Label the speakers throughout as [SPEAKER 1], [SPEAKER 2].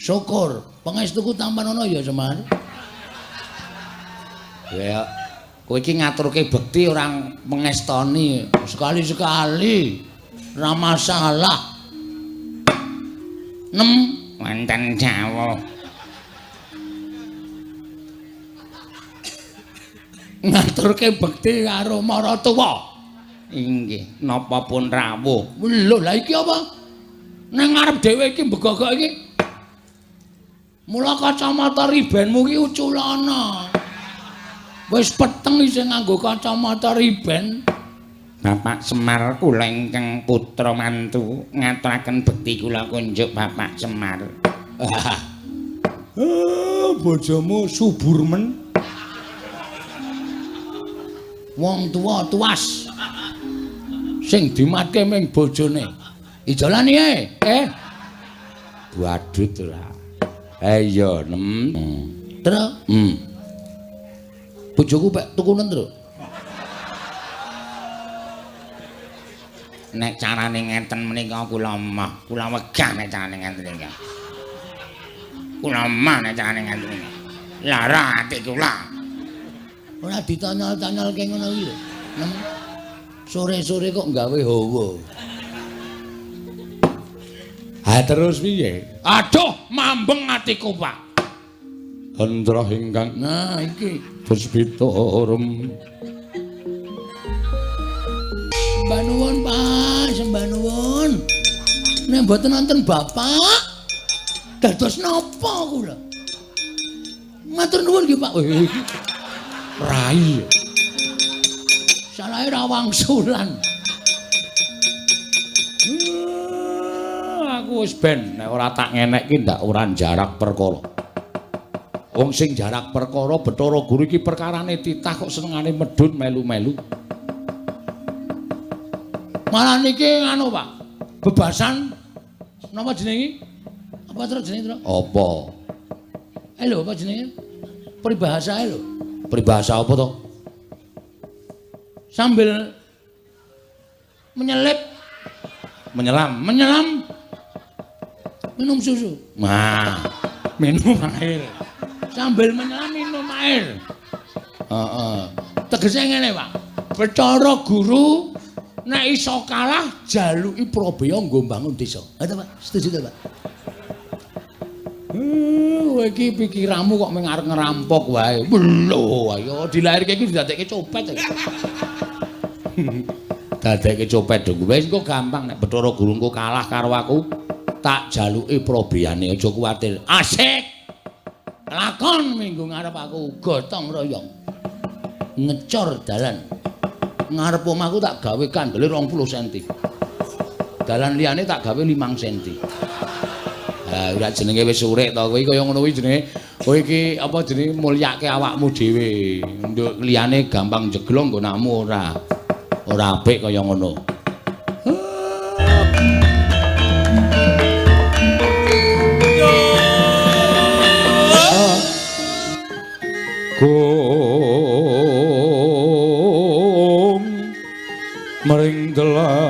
[SPEAKER 1] Syukur, pangestuku tampanono ya, Semar. Ya, kowe iki ngaturke bekti ora mengestoni. Sekali-sekali ora masalah. Nem
[SPEAKER 2] wonten jawuh.
[SPEAKER 1] Ngaturke bekti karo maratuwa.
[SPEAKER 2] Inggih, napa pun rawuh.
[SPEAKER 1] Lho, lha iki apa? Nang ngarep dhewe iki mbegogok iki. Mula kacamata ribenmu iki uculana. Wis peteng isih nganggo kacamata riben.
[SPEAKER 2] Bapak Semar kula ingkang putra mantu ngaturaken bekti kula kunjuk Bapak Semar.
[SPEAKER 1] Bojomu subur men. Wong tuwa tuas. Sing dimatke ming bojone. Ijolan iki, eh.
[SPEAKER 2] Badut ora. Iya, nem.
[SPEAKER 1] Tru. Bojoku pek tukunen, Tru.
[SPEAKER 2] Nek carane ngeten menika kula emoh, kula wegah nek carane ngeten iki. Kula emoh nek carane ngeten iki. Lara ati kula.
[SPEAKER 1] Ora ditanyol-tanyolke ngono iki lho. Nem. Sore-sore kok gawe hawa.
[SPEAKER 2] Ha terus piye?
[SPEAKER 1] Aduh, mambeng atiku, Pak.
[SPEAKER 2] Hendra ingkang
[SPEAKER 1] nah iki
[SPEAKER 2] puspita rum.
[SPEAKER 1] Sembah nuwun, Pak, sembah nuwun. Nek mboten wonten Bapak, dados napa kula? Matur nuwun nggih, Pak.
[SPEAKER 2] Rai.
[SPEAKER 1] Salahe ra wangsulan.
[SPEAKER 2] Aku wis ben nek ora tak ngenekke ndak ora jarak perkara. Wong sing jarak perkara Bathara Guru iki perkarane titah kok senengane medhun melu-melu.
[SPEAKER 1] Malah niki anu, Pak. Bebasan napa jenenge? Apa terus jenenge, Tru?
[SPEAKER 2] Apa?
[SPEAKER 1] Lho, apa jenenge? Peribahasa lho.
[SPEAKER 2] Peribahasa apa to?
[SPEAKER 1] Sambil menyelip,
[SPEAKER 2] menyelam,
[SPEAKER 1] menyelam minum susu.
[SPEAKER 2] Nah, minum air.
[SPEAKER 1] Sambil menyelam minum air. Heeh. Tegese ngene, Pak. Bathara Guru nek iso kalah jaluki prabeya nggo mbangun desa. Ha to, Pak? Setuju to, Pak? Kowe iki pikiranmu kok mung arep ngerampok wae. Lho, ayo dilairke iki didadekke copet.
[SPEAKER 2] Dadekke copet dong. Wis engko gampang nek Bathara Guru engko kalah karo aku, tak jaluki prabeyane, aja kuwatir.
[SPEAKER 1] Asik. Lakon minggu ngarep aku gotong royong. Ngecor dalan. Ngarep omahku tak gawe kandele 20 cm. Dalan liyane tak gawe 5 cm.
[SPEAKER 2] Ha ora jenenge wis urip to kowe kaya ngono kuwi jenenge. Kowe iki apa jenenge mulyake awakmu dhewe. Nduk liyane gampang jeglong nggonamu ora. Ora apik kaya ngono. Gong mring delan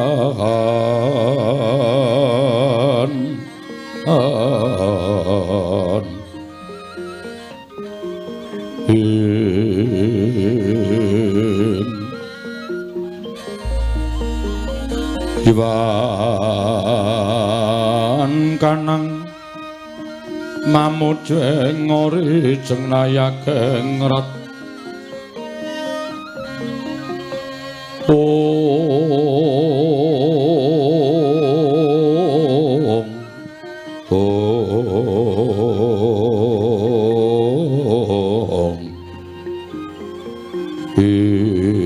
[SPEAKER 2] Diwan kanang mamujeng ori jeng nayageng rat ong ong ing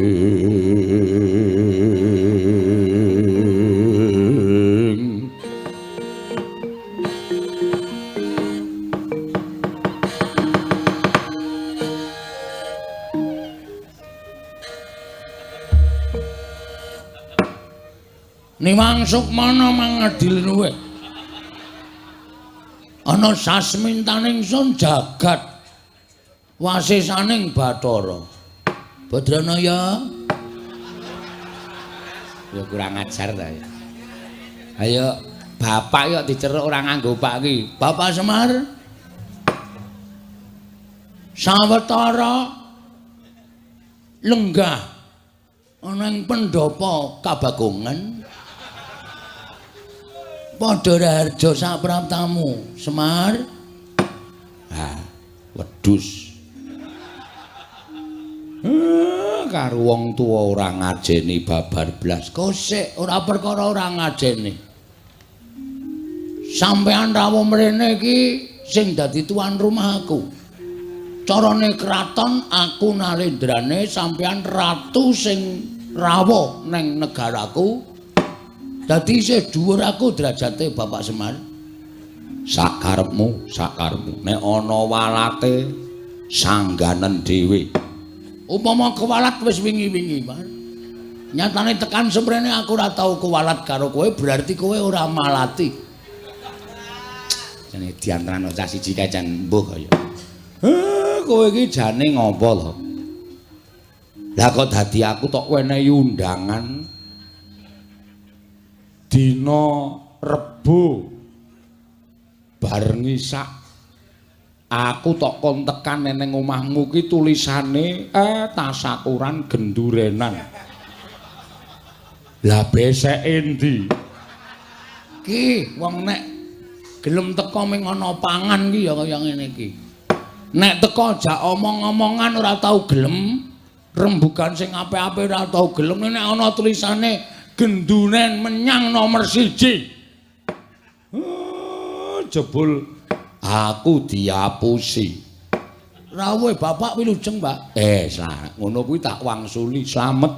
[SPEAKER 1] Niwang Sukmana mangadil luwih. Ana sasmintaning sun jagat wasisaning Bathara. Badranaya.
[SPEAKER 2] Ya kurang ajar ta ya. Ayo Bapak kok diceruk ora nganggo pak iki.
[SPEAKER 1] Bapak Semar. Sawetara lenggah ana ing pendhapa Kabagongan. Padha raharja sapraptamu, Semar.
[SPEAKER 2] Ha, wedhus. Karo wong tuwa ora ngajeni babar blas.
[SPEAKER 1] Kosek ora perkara ora ngajeni. Sampeyan rawuh mrene iki sing dadi tuan rumah aku. Carane kraton aku nalendrane, sampeyan ratu sing rawuh neng negaraku. Dadi isih dhuwur aku derajate Bapak Semar.
[SPEAKER 2] Sakarepmu, sakarepmu. Nek ana walate sangganen dhewe.
[SPEAKER 1] Upama kewalat wis wingi-wingi, Mas. Nyatane tekan semrene aku ora tau kewalat karo kowe, berarti kowe ora malati.
[SPEAKER 2] Jane diantarane cah siji kae jan mbuh kaya. Kowe iki jane ngopo to? Lah kok dadi aku tok wenehi undangan dina Rebo bar ngisak aku tok kon tekan neng omahmu ki tulisane tasakuran gendurenan. Lah beseke endi?
[SPEAKER 1] Ki wong nek gelem teko ming ana pangan ki ya kaya ngene iki. Nek teko jak omong-omongan ora tau gelem, rembugan sing apik-apik ora tau gelem, nek ana tulisane genduren menyang nomor 1.
[SPEAKER 2] Jebul aku diapusi.
[SPEAKER 1] Rawuhe bapak wilujeng, Pak.
[SPEAKER 2] Ngono kuwi tak wangsuli slamet.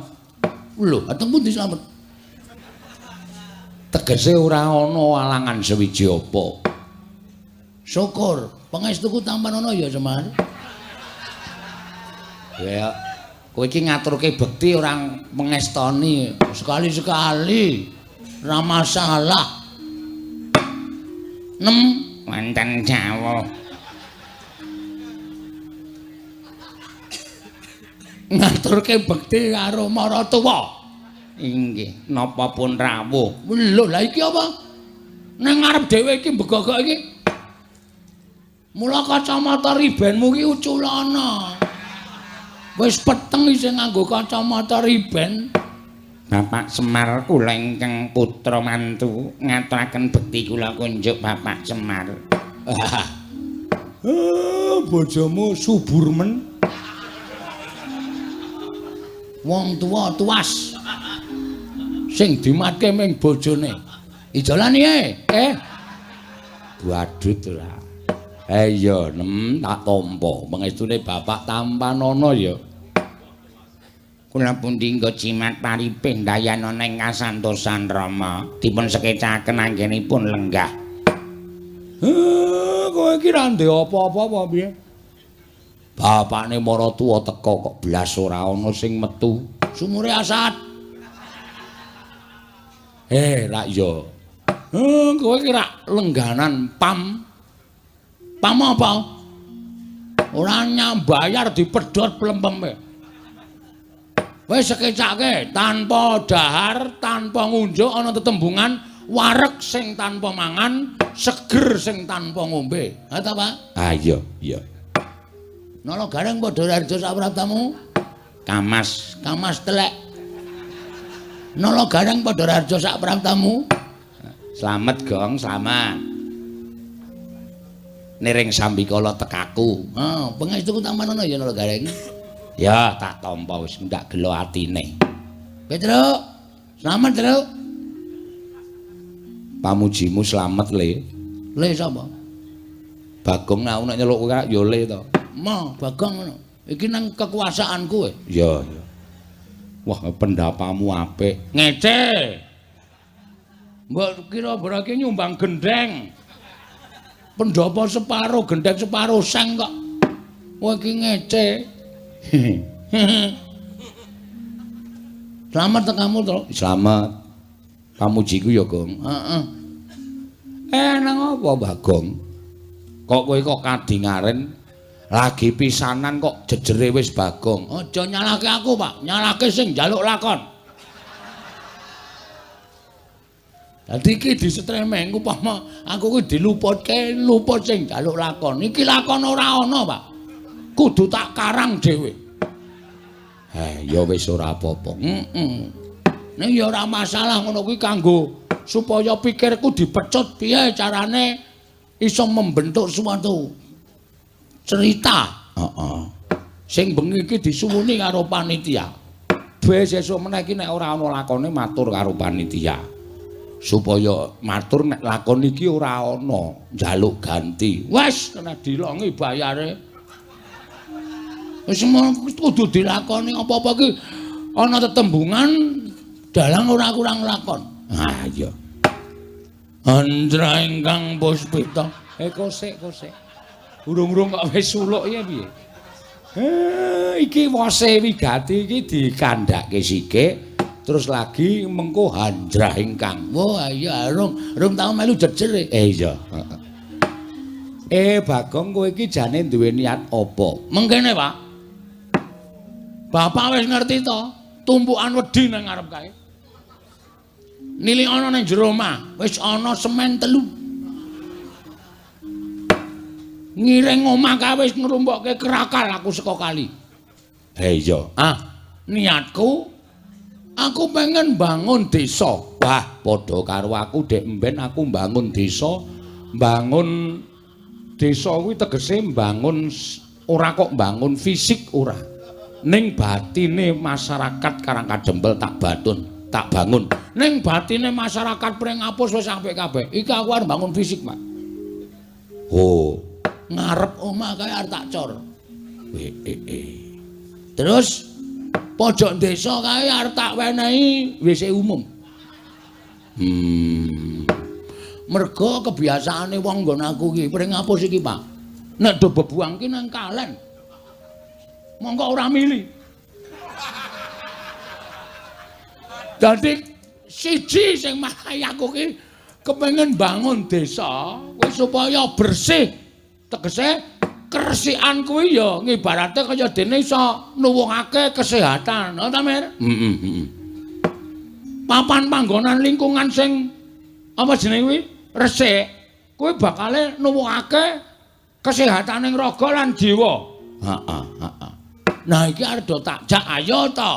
[SPEAKER 1] Lho, ateng pundi slamet?
[SPEAKER 2] Tegese ora ana alangan sewiji apa.
[SPEAKER 1] Syukur, pangestuku tampan ana ya, Semar.
[SPEAKER 2] Ya, kowe iki ngaturke bekti ora mengestoni.
[SPEAKER 1] Sekali-sekali ora masalah. Nem
[SPEAKER 2] wonten jawah.
[SPEAKER 1] Ngaturke bekti karo maratuwa.
[SPEAKER 2] Inggih, napa pun rawuh.
[SPEAKER 1] Lho, lha iki apa? Nang ngarep dhewe iki mbegogok iki. Mula kacamata ribenmu iki uculana. Wis peteng isih nganggo kacamata riben.
[SPEAKER 2] Bapak Semar kula ingkang putra mantu ngaturaken bekti kula kunjuk Bapak Semar.
[SPEAKER 1] Bojomu subur men. Wong tuwa tuas. Sing dimatke ming bojone. Ijolan iki, Badut ora. Iya, nem tak tampa. Pangestune Bapak tampanana ya.
[SPEAKER 2] Kula pundi nggo jimat paripih ndayana ing kasantosan Rama dipun sekecaken anggenipun lenggah.
[SPEAKER 1] Kowe iki ra ndek apa-apa apa piye?
[SPEAKER 2] Bapakne maratuwa teka kok blas ora ana sing metu.
[SPEAKER 1] Sumure asat.
[SPEAKER 2] Rak ya.
[SPEAKER 1] Kowe iki rak lengganan pam. Pam apa? Ora nyambayar dipedhot plempeme. Wis sekecake tanpa dahar, tanpa ngunjuk ana tetembungan wareg sing tanpa mangan, seger sing tanpa ngombe. Ha ta, Pak?
[SPEAKER 2] Ah iya, iya.
[SPEAKER 1] Nala gareng padha raharja sapraptamu?
[SPEAKER 2] Kamas,
[SPEAKER 1] kamas telek. Nala gareng padha raharja sapraptamu?
[SPEAKER 2] Slamet, Gong, slamet. Niring sambikala tekaku.
[SPEAKER 1] Ha, pangestuku tampanana ya Nala Gareng.
[SPEAKER 2] Ya, tak tampa wis ndak gelo atine.
[SPEAKER 1] Petruk, slamet, Truk.
[SPEAKER 2] Pamujimu slamet, Le.
[SPEAKER 1] Le sapa?
[SPEAKER 2] Bagong aku nek nyeluk kowe ya Le to.
[SPEAKER 1] Ma, Bagong ngono. Iki nang kekuasaanku kowe.
[SPEAKER 2] Iya, iya. Wah, pendapamu apik.
[SPEAKER 1] Ngece. Mbok kira berarti nyumbang gendheng. Pendhapa separo, gendheng separo seng kok. Kowe iki ngece. Slamet tekamu to?
[SPEAKER 2] Slamet. Pamujiku ya, Gong.
[SPEAKER 1] Heeh.
[SPEAKER 2] Nang apa, Bagong? Kok kowe kok kadingaren lagi pisanan kok jejere wis Bagong.
[SPEAKER 1] Aja nyalahke aku, Pak. Nyalahke sing njaluk lakon. Dadi iki disetremeng upama aku kuwi diluputke, luput sing njaluk lakon. Iki lakon ora ana, Pak. Kudu tak karang dhewe. Eh, ya wis ora apa-apa. Heeh. Ning ya ora masalah ngono kuwi kanggo supaya pikirku dipecut piye carane iso membentuk suatu cerita. Heeh. Sing bengi iki disuwuni karo panitia. Wis sesuk meneh iki nek ora ana lakone matur karo panitia. Supaya matur nek lakon iki ora ana, njaluk ganti. Wis kena dilongi bayare. Wis kudu dilakoni apa-apa iki ana tetembungan dalang ora kurang lakon. Ah iya. Andra ingkang puspita. Eh kosek kosek. Urung-urung kok wis suluk ya piye? Iki wose wigati iki dikandhake sithik terus lagi mengko handrah ingkang. Wah iya rung tau melu jejer. Eh iya. Eh Bagong kowe iki jane duwe niat apa? Mengkene, Pak. Bapak wis ngerti to, tumpukan wedi nang ngarep kae. Nilik ana nang jero omah, wis ana semen 3. Ngiring omah kae wis ngrumpokke kerakal aku saka kali. Eh iya. Ah, niatku aku pengen bangun desa. Wah, padha karo aku dek mben aku mbangun desa. Mbangun desa kuwi tegese mbangun ora kok mbangun fisik ora. Ning batine masyarakat Karangkadempel tak batun, tak bangun. Ning batine masyarakat Pringapus wis apik kabeh. Iki aku arep bangun fisik, Pak. Oh, ngarep omah kae arep tak cor. Terus pojok desa kae arep tak wenehi WC umum. Mergo kebiasaane wong nggon aku iki Pringapus iki, Pak. Nek do bebuang ki nang kalen. Mongko ora mili. Dadi siji sing marai aku ki kepengin bangun desa kuwi supaya bersih. Tegese keresikan kuwi ya ngibarate kaya dene iso nuwuhake kesehatan, ha ta, Mir? Heeh, heeh. Papan panggonan lingkungan sing apa jenenge kuwi resik, kuwi bakale nuwuhake kesehataning raga lan jiwa. Heeh, heeh. Nah iki arep do tak jak ayo to.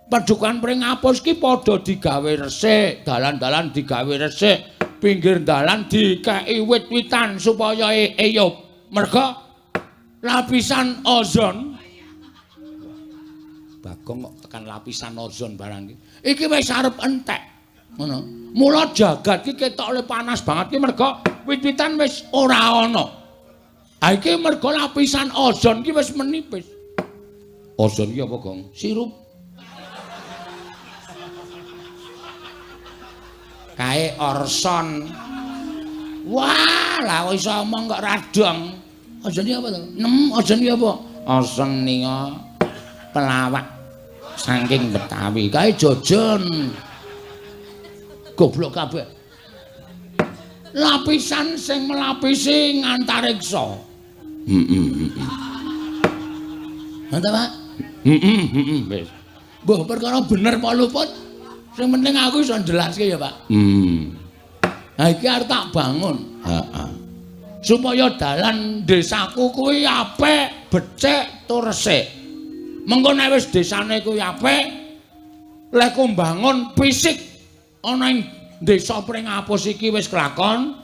[SPEAKER 1] Padukan Pringapus ki padha digawe resik, dalan-dalan digawe resik, pinggir dalan dikeki wit-witan supaya eyup. Merga lapisan ozon. Bagong kok tekan lapisan ozon barang iki. Iki wis arep entek. Ngono. Mula jagat ki ketok le panas banget ki merga wit-witan wis ora ana. Ha iki merga lapisan ozon ki wis menipis. Ozon ki apa, Gong? Sirup. Kae orson. Wah, lah kok iso omong kok radong. Ozon ki apa to? Nem, ozon ki apa? Ozon nika pelawak saking Betawi. Kae jojon. Goblok kabeh. Lapisan sing melapisi ngantariksa. Heeh, heeh. Ngono ta, Pak? Heeh, heeh, wis. Mbah perkara bener apa luput? Sing penting aku iso njelaske ya, Pak. Ha iki arep tak bangun. Heeh. Supaya dalan desaku kuwi apik, becik tur resik. Mengko nek wis desane kuwi apik, lek mbangun fisik ana ing desa Pringapus iki wis kelakon,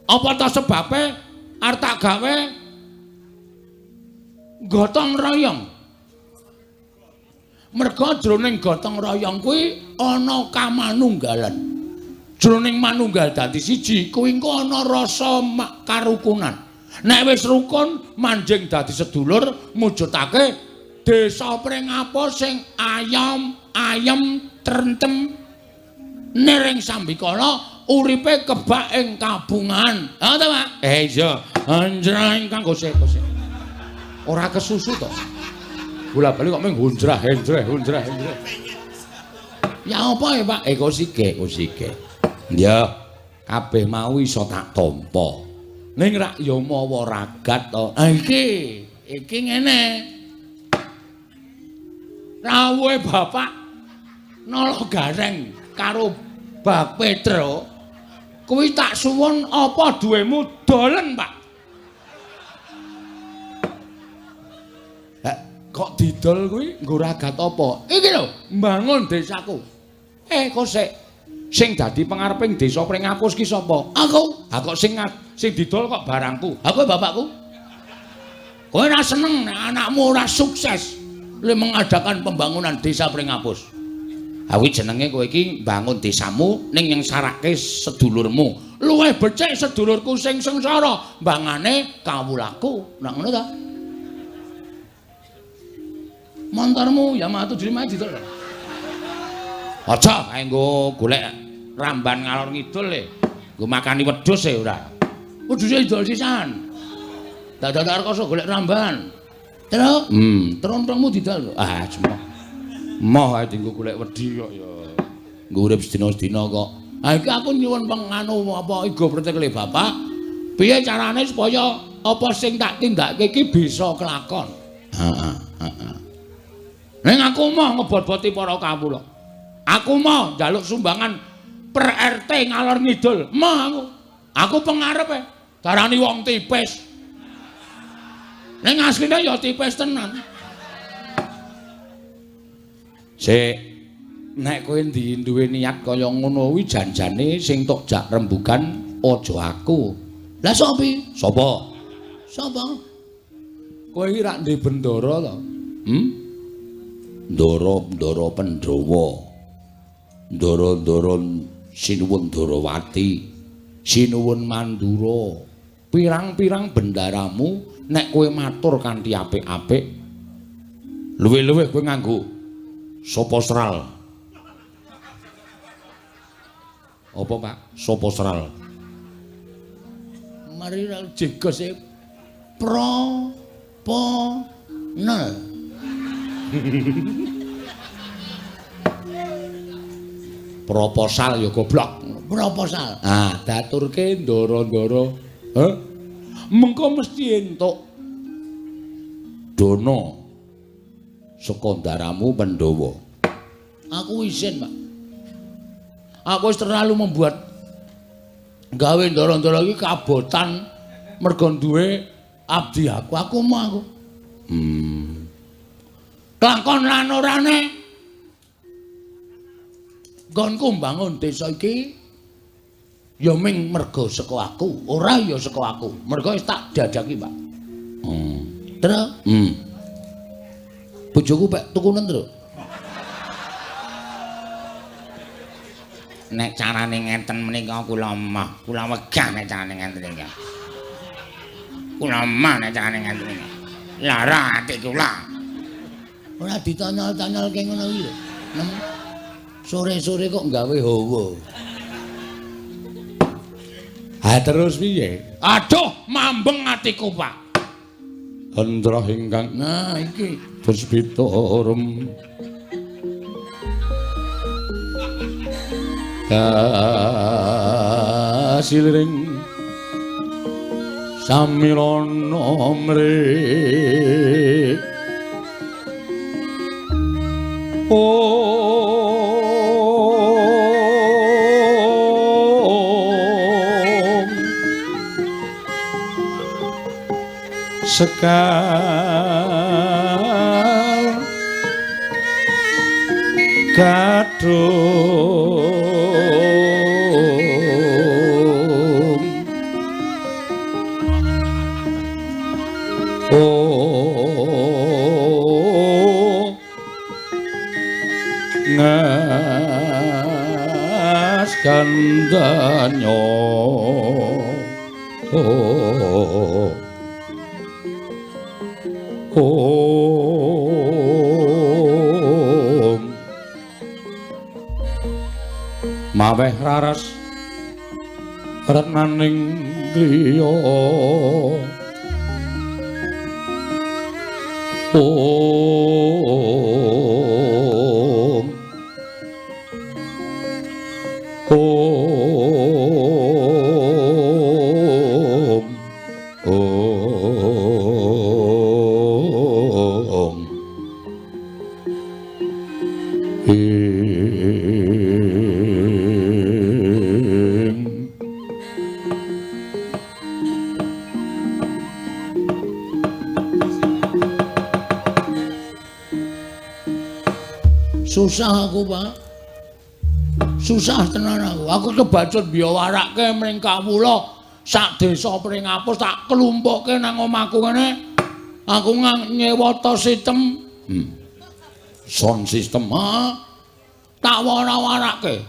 [SPEAKER 1] apa ta sebabe arep tak gawe gotong royong. Merga jroning gotong royong kuwi ana kamanunggalan. Jroning manunggal dadi siji kuwi engko ana rasa karukunan. Nek wis rukun manjing dadi sedulur mujudake desa Pringapus sing ayom, ayem, trentem niring sambikala uripe kebak ing kabungan. Ha ta, Pak? Eh iya. Anjrah ingkang gosek-gosek. Ora kesusu to. Bola-bali kok mung hunjrah, henjreh, hunjrah, henjreh. Ya apa ya, Pak? Eh kok sike, kok sike. Ya, kabeh mau iso tak tampa. Ning rak ya mawa ragat to. Ha iki, iki ngene. Rawuhe Bapak Nala Gareng karo Bak Petro, kuwi tak suwun apa duwemu dolen, Pak? Kok didol kuwi nggo ragat apa? Iki lho, mbangun desaku. Kok sik sing dadi pengareping desa Pringapus ki sapa? Aku. Ha kok sing didol kok barangku. Ha kowe bapakku. Kowe ora seneng nek anakmu ora sukses le mengadakan pembangunan desa Pringapus. Ha kuwi jenenge kowe iki mbangun desamu ning nyengsarake sedulurmu. Luwih becik sedulurku sing sengsara mbangane kawulaku. Nek ngono ta? Montormu Yamaha 75 didol. Aja kae nggo golek ramban ngalor ngidul le. Nggo makani wedhus e ora. Wedhuse didol sisan. Dadak rekoso golek ramban. Terus, trontongmu didol. Ah, cuma. Moh ae dienggo golek wedhi kok ya. Nggo urip sedina-sedina kok. Ha iki aku nyuwun penganu apa igo pretekle bapak. Piye carane supaya apa sing tak tindakake iki bisa kelakon? Heeh, heeh. Ning aku moh ngebot-boti para kawula. Aku moh njaluk sumbangan per RT ngalor ngidul. Moh aku. Aku pengarepe darani wong tipis. Ning asline ya tipis tenan. Sik, nek kowe duwe niat kaya ngono kuwi janjane sing tok jak rembugan aja aku. Lah sapa? Sapa? Sapa? Kowe iki rak ndek bendara to? Ndara-ndara Pandhawa. Ndara-ndara Sinuwun Darawati, Sinuwun Mandura. Pirang-pirang bendaramu nek kowe matur kanthi apik-apik, luwih-luwih kowe nganggo sapa sral. Apa, Pak? Sapa sral? Mari jegos e pro po nel. Proposal ya goblok. Proposal. Ah, daturke ndara-ndara. Heh. Mengko mesti entuk dana saka ndaramu Pandhawa. Aku isin, Pak. Aku wis terlalu membuat gawe ndara-ndara iki kabotan mergo duwe abdi aku. Aku mau aku. Kelakon lan orane nggonku mbangun desa iki ya ming mergo saka aku, ora ya saka aku. Mergo wis tak dadaki, Pak. Terus, bojoku pek tukunen, Tru.
[SPEAKER 3] Nek carane ngenten menika kula emoh, kula wegah nek carane ngenten iki. Kula emoh nek carane ngenten iki. Lara ati kula.
[SPEAKER 1] Ora ditanyol-tanyolke ngono iki lho. Sore-sore kok gawe hawa. Ha terus piye? Aduh, mambeng atiku, Pak. Hendra ingkang nah iki puspitorum kasiliring samirana mrik. Om sekal kadung om ngas kandanyo oh om maweh raras retnaning griya om om om Susah aku, Pak. Susah tenan aku. Aku kebacut biyawarake mring kawula sak desa Pringapus tak klumpukke nang omahku ngene. Aku nyewa to sistem. Sound system, ha? Tak wara-warake.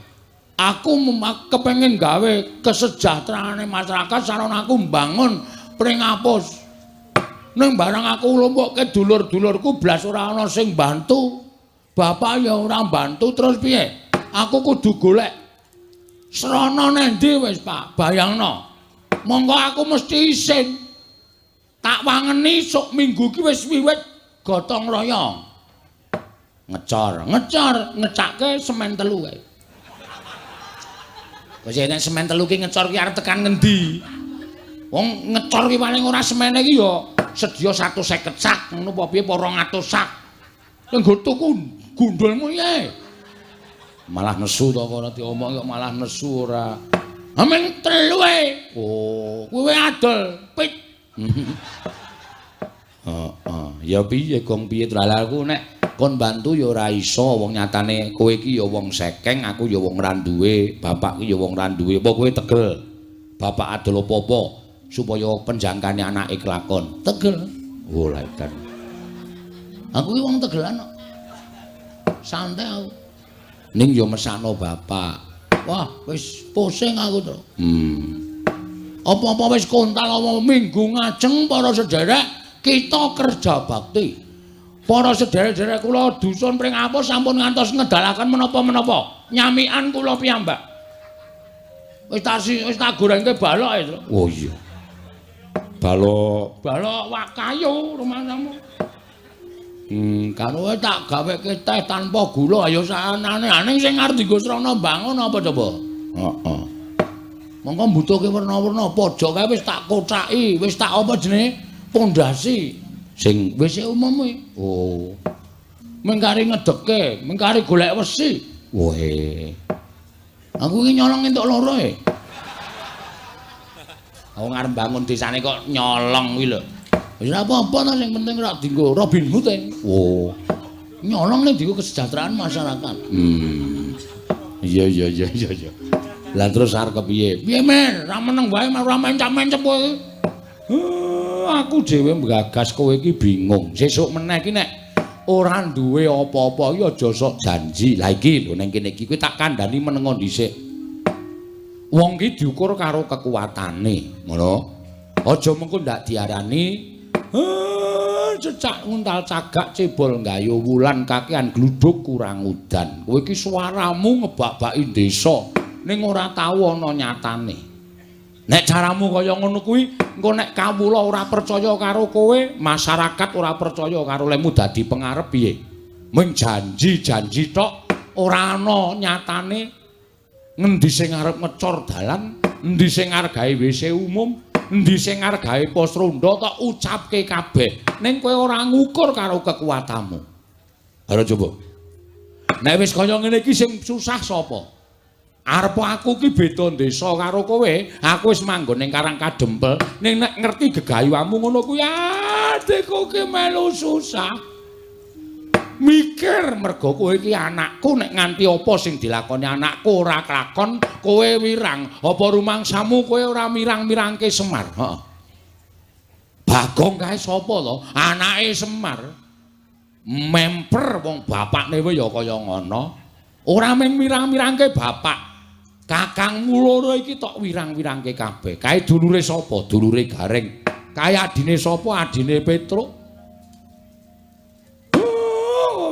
[SPEAKER 1] Aku kepengin gawe kesejahteraane masyarakat sarana aku mbangun Pringapus. Ning barang aku nglumpukke dulur-dulurku blas ora ana sing bantu. Bapak ya ora bantu terus piye? Aku kudu golek srana nendi wis, Pak? Bayangno. Monggo aku mesti isin. Tak wangeni sok minggu iki wis wiwit gotong royong. Ngecor, ngecor, ngecake semen telu kae. Wis nek semen telu ki ngecor ki arep tekan ngendi? Wong ngecor ki paling ora semene ki ya sedya 150 sak ngono apa piye apa 200 sak. Nggo tuku gundulmu piye? Malah nesu to ora diomong kok malah nesu ora. Amen telu e. Oh, kowe adol pit. Heeh, ya piye gong piye aku nek kon bantu ya ora iso wong nyatane kowe iki ya wong sekeng, aku ya wong ra duwe, bapak ki ya wong ra duwe. Apa kowe tegel? Bapak adol apa-apa supaya penjangkane anake kelakon. Tegel. Oh, lha edan. Aku ki wong tegelan kok. Santai aku. Ning ya mesakno bapak. Wah, wis pusing aku to. Apa-apa wis kontal apa minggu ngajeng para sederek kita kerja bakti. Para sederek-sederek kula dusun Pringapus sampun ngantos ngedalaken menapa-menapa. Nyamikan kula piyambak. Wis tak gorengke balok e. Oh iya. Balok, balok wak kayu rumahmu. Karo tak gaweke teh tanpa gula ayo saanane aning sing arep dienggo srana bangun apa coba? Heeh. Mongko mbutuhke werna-werna pojok kae wis tak kocaki, wis tak apa jenenge? Pondasi sing wis umum kuwi. Oh. Mengkari ngedeke, mengkari golek wesi. Woe. Aku iki nyolong entuk loro e. Wong arep bangun desane kok nyolong kuwi lho. Wis ora apa-apa ta sing penting ora dienggo Robin Hood e. Oh. Nyolong ning dienggo kesejahteraan masyarakat. Iya iya iya iya. Lah terus arep kepiye? Piye men? Ra meneng wae ora mencap-mencep kowe. Aku dhewe nggagas kowe iki bingung. Sesuk meneh iki nek ora duwe apa-apa iki aja sok janji. Lah iki lho ning kene iki kowe tak kandhani menengo dhisik. Wong ki diukur karo kekuatane, ngono. Aja mengko ndak diarani cecak nguntal cagak cebol nggayu wulan kakean gluduk kurang udan. Kowe iki suaramu ngebak-baki desa ning ora tau ana nyatane. Nek caramu kaya ngono kuwi, engko nek kawula ora percaya karo kowe, masyarakat ora percaya karo lemu dadi pengarep piye? Mung janji-janji tok ora ana nyatane. Ngendi sing arep ngecor dalan, endi sing arep gawe WC umum, endi sing arep gawe pos ronda tok ucapke kabeh. Ning kowe ora ngukur karo kekuatanmu. Ayo coba. Nek wis kaya ngene iki sing susah sapa? Arep aku ki beda desa karo kowe, aku wis manggon ning Karang Kadempel, ning nek ngerti gegayuhamu ngono kuwi adikku ki melu susah. Mikir mergo kowe iki anakku nek nganti apa sing dilakoni anakku ora kelakon, kowe wirang. Apa rumangsamu kowe ora mirang-mirangke Semar? Heeh. Bagong kae sapa to? Anake Semar. Memper wong bapakne wae ya kaya ngono. Ora mung mirang-mirangke bapak. Kakangmu loro iki tok wirang-wirangke kabeh. Kae dulure sapa? Dulure Gareng. Kae adine sapa? Adine Petruk.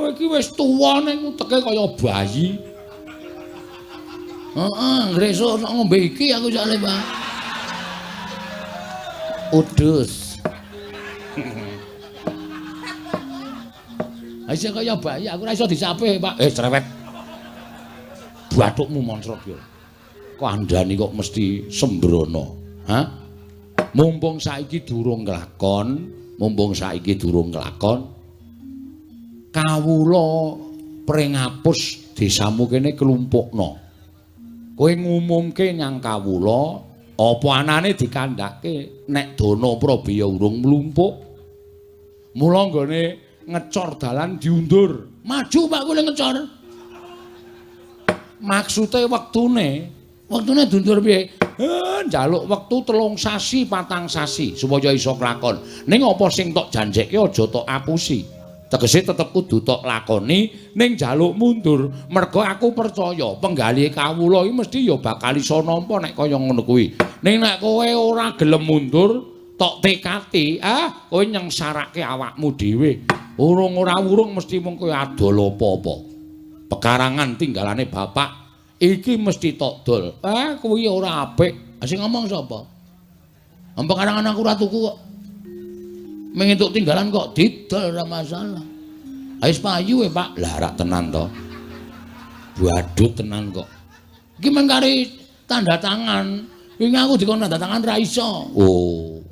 [SPEAKER 1] Iki wis tuwa ning uteke kaya bayi. Heeh, ngresuk sok ngombe iki aku jale, Pak. Udus. Aja kaya bayi, aku ora iso disape, Pak. Cerewet. Bathukmu moncrot yo. Kandhani kok mesti sembrono. Hah? Mumpung saiki durung kelakon, mumpung saiki durung kelakon. Kawula Pringapus desamu kene klumpukno. Kowe ngumumke nyang kawula apa anane dikandhake nek dana prabaya urung mlumpuk. Mula nggone ngecor dalan diundur. Maju Pak kowe ngecor.
[SPEAKER 2] Maksude wektune, wektune diundur piye? Njaluk wektu 3 sasi, 4 sasi supaya iso klakon. Ning apa sing tok janjekke aja tok apusi. Tegese tetep kudu tok lakoni ning njaluk mundur. Mergo aku percaya penggalih kawula iki mesti ya bakal iso nampa nek kaya ngono kuwi. Ning nek kowe ora gelem mundur, tok tekati, kowe nyengsarake awakmu dhewe. Urung ora urung mesti mung kowe adol apa-apa. Pekarangan tinggalane bapak iki mesti tok dol. Kuwi ora apik. Sing ngomong sapa? Pekarangan aku ora tuku kok. Mung entuk tinggalan kok didol ora masalah. Wis payu e, Pak. Lah rak tenan to. Badut tenan kok. Iki mung kari tanda tangan. Wingi aku dikon tanda tangan ra iso. Oh.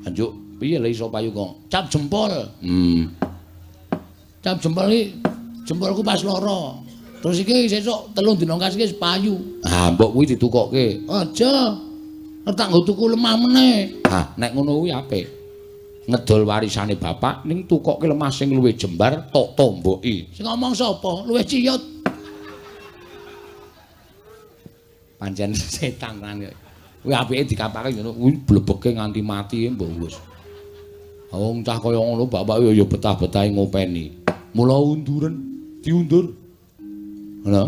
[SPEAKER 2] Anjuk piye le iso payu kok? Cap jempol. Cap jempol iki jempolku pas loro. Terus iki sesuk 3 dina kas iki wis payu. Ah, mbok kuwi ditukokke. Aja. Tak nggo tuku lemah meneh. Ah, nek ngono kuwi apik. Ngedol warisane bapak ning tukokke lemah sing luwih jembar tok tomboki. Sing ngomong sapa? Luwih ciyut. Pancen setan tenan kok. Kuwi apike dikapake ngono kuwi blebeke nganti mati mbok wis. Wong cah kaya ngono bapak ya betah-betahe ngopeni. Mula unduren, diundur. Ngono.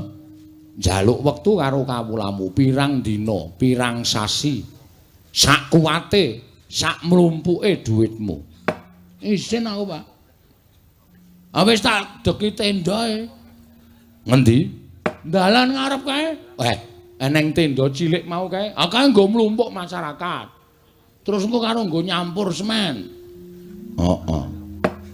[SPEAKER 2] Njaluk wektu karo kawulamu pirang dina, pirang sasi. Sak kuwate, sak mlumpuke dhuwitmu. Isin aku, Pak. Ah wis tak deki tendae. Ngendi? Dalan ngarep kae. Eneng tenda cilik mau kae. Ah kae nggo mlumpuk masyarakat. Terus engko karo nggo nyampur semen. Heeh.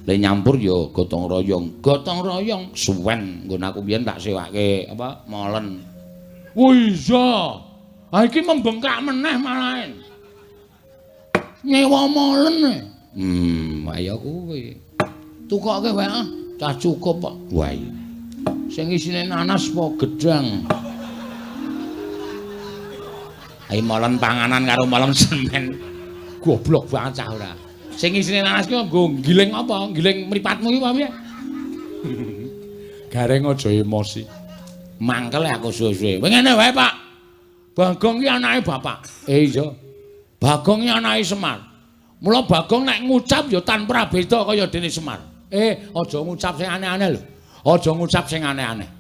[SPEAKER 2] Le nyampur ya gotong royong. Gotong royong suwen nggon aku biyen tak sewake apa molen. Oh iya. Ha iki membengkak meneh malahen. Nyewa molen. Ayo kuwi. Tukoke wae ah, cah cukup kok. Wah. Sing isine nanas apa gedang? Ayo molen panganan karo molen semen. Goblok banget cah ora. Sing isine nanas ki nggo giling apa? Giling mripatmu ki apa piye? Gareng aja emosi. Mangkel aku suwe-suwe. Kowe ngene wae, Pak. Bagong ki anake bapak. Iya. Bagong ki anake Semar. Mula Bagong nek ngucap ya tanpa beda kaya dene Semar. Aja ngucap sing aneh-aneh lho. Aja ngucap sing aneh-aneh.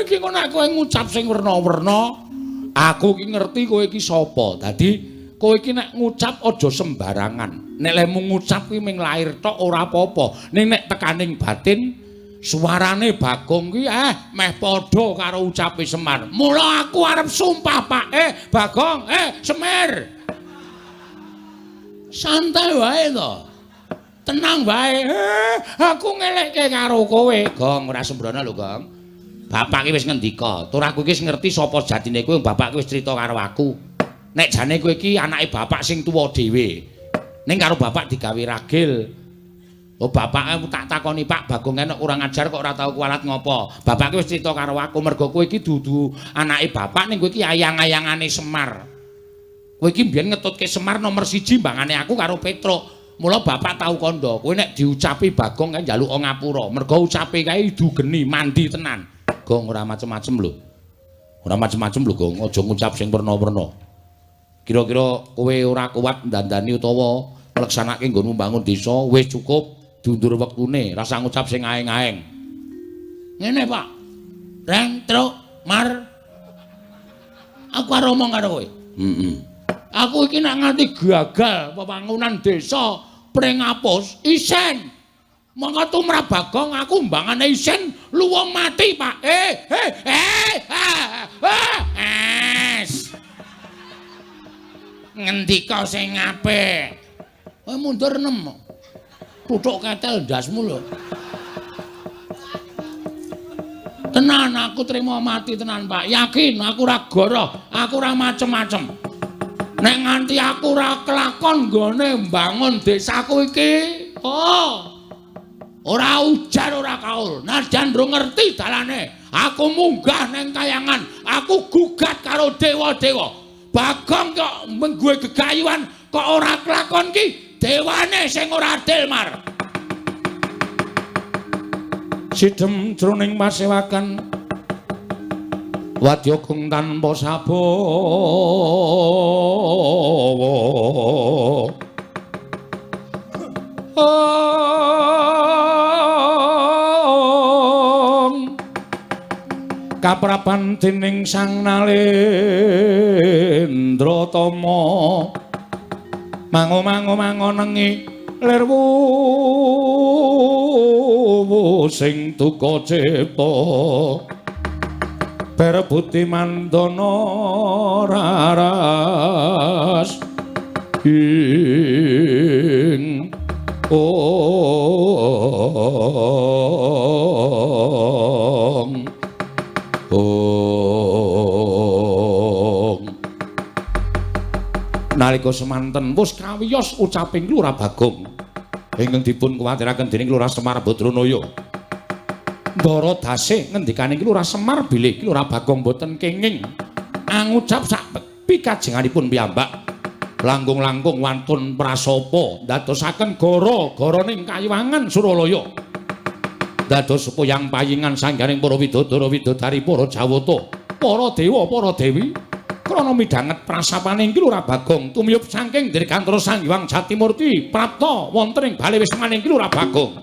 [SPEAKER 2] Iki kok nek kowe ngucap sing werna-werna, aku ki ngerti kowe iki sapa. Dadi kowe iki nek ngucap aja sembarangan. Nek lemu ngucap kuwi mung lair tok ora apa-apa. Ning nek tekaning batin suarane Bagong kuwi meh padha karo ucape Semar. Mula aku arep sumpah, Pak. Bagong, Semir. Santai wae to. Tenang wae. Aku ngelekke karo kowe. Gong, ora sembrono lho, Gong. Bapak ki wis ngendika, tur aku iki wis ngerti sapa jatine kowe, bapak ki wis crita karo aku. Nek jane kowe iki anake bapak sing tuwa dhewe. Ning karo bapak digawe ragil. Oh bapak tak takoni Pak Bagong enek kurang ajar kok ora tau kualat ngopo. Bapak ki wis crita karo aku mergo kowe iki dudu anake bapak ning kowe iki ayang-ayangane Semar. Kowe iki mbiyen ngetutke Semar nomor 1 mbangane aku karo Petruk. Mula bapak tau kandha, kowe nek diucapi Bagong kae njaluk ngapura. Mergo ucape kae idu geni mandi tenan. Gong ora macem-macem lho. Ora macem-macem lho Gong, aja ngucap sing werna-werna. Kira-kira kowe ora kuat ndandani utawa ngleksanake nggonmu mbangun desa wis cukup diundur wektune, rasa ngucap sing aeng-aeng. Ngene, Pak. Reng, truk, mar. Aku arep omong karo kowe. Heeh. Aku iki nek nganti gagal pembangunan desa Pringapus isen. Mongko tumrap Bagong aku mbangane isen luwung mati, Pak. Es.
[SPEAKER 3] Ngendika sing apik.
[SPEAKER 1] Kowe mundur 6. Tutuk ketel ndasmu lho. Tenan aku trimo mati tenan, Pak. Yakin aku ora goroh, aku ora macem-macem. Nek nganti aku ora kelakon nggone mbangun desaku iki, oh. Ora ujar ora kaul. Najan ndro ngerti dalane, aku munggah neng kayangan, aku gugat karo dewa-dewa. Bagong kok menggue gegayuhan kok ora kelakon ki dewane sing ora adil, Mar.
[SPEAKER 2] Sidem jroning pasewakan Wadya kung tanpa sabawa. Kaprapan dening Sang Nalendra Tama mango-mango mangonengi lir wuwu sing duka cipta perebuti mandana raras ing ong ong. Nalika semanten wus kawiyos ucaping Lurah Bagong ingkang dipun kuwatiraken dening Lurah Semar Badranaya. Ndara dase ngendikaning Lurah Semar bilih Lurah Bagong boten kenging angucap sak pikajenganipun piyambak langkung-langkung wantun prasapa ndadosaken gara-garaning kayiwangan Suralaya. Dados puyang payingan sangganing para widodara widodari para jawata, para dewa, para dewi krana midhanget prasapaning Ki Lurah Bagong tumiyup saking dirgantara Sang Hyang Jatimurti prapta wonten ing bale wismaning Ki Lurah Bagong.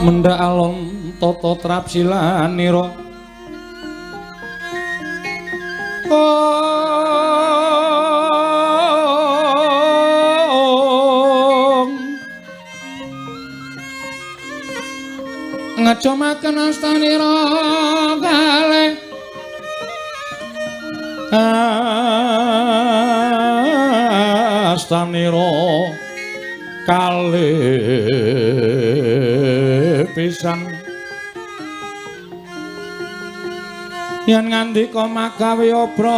[SPEAKER 2] Mendha alon tata trapsilanira ngecomaken astanira kalih astanira kalih pisan yen ngandika magawe obranta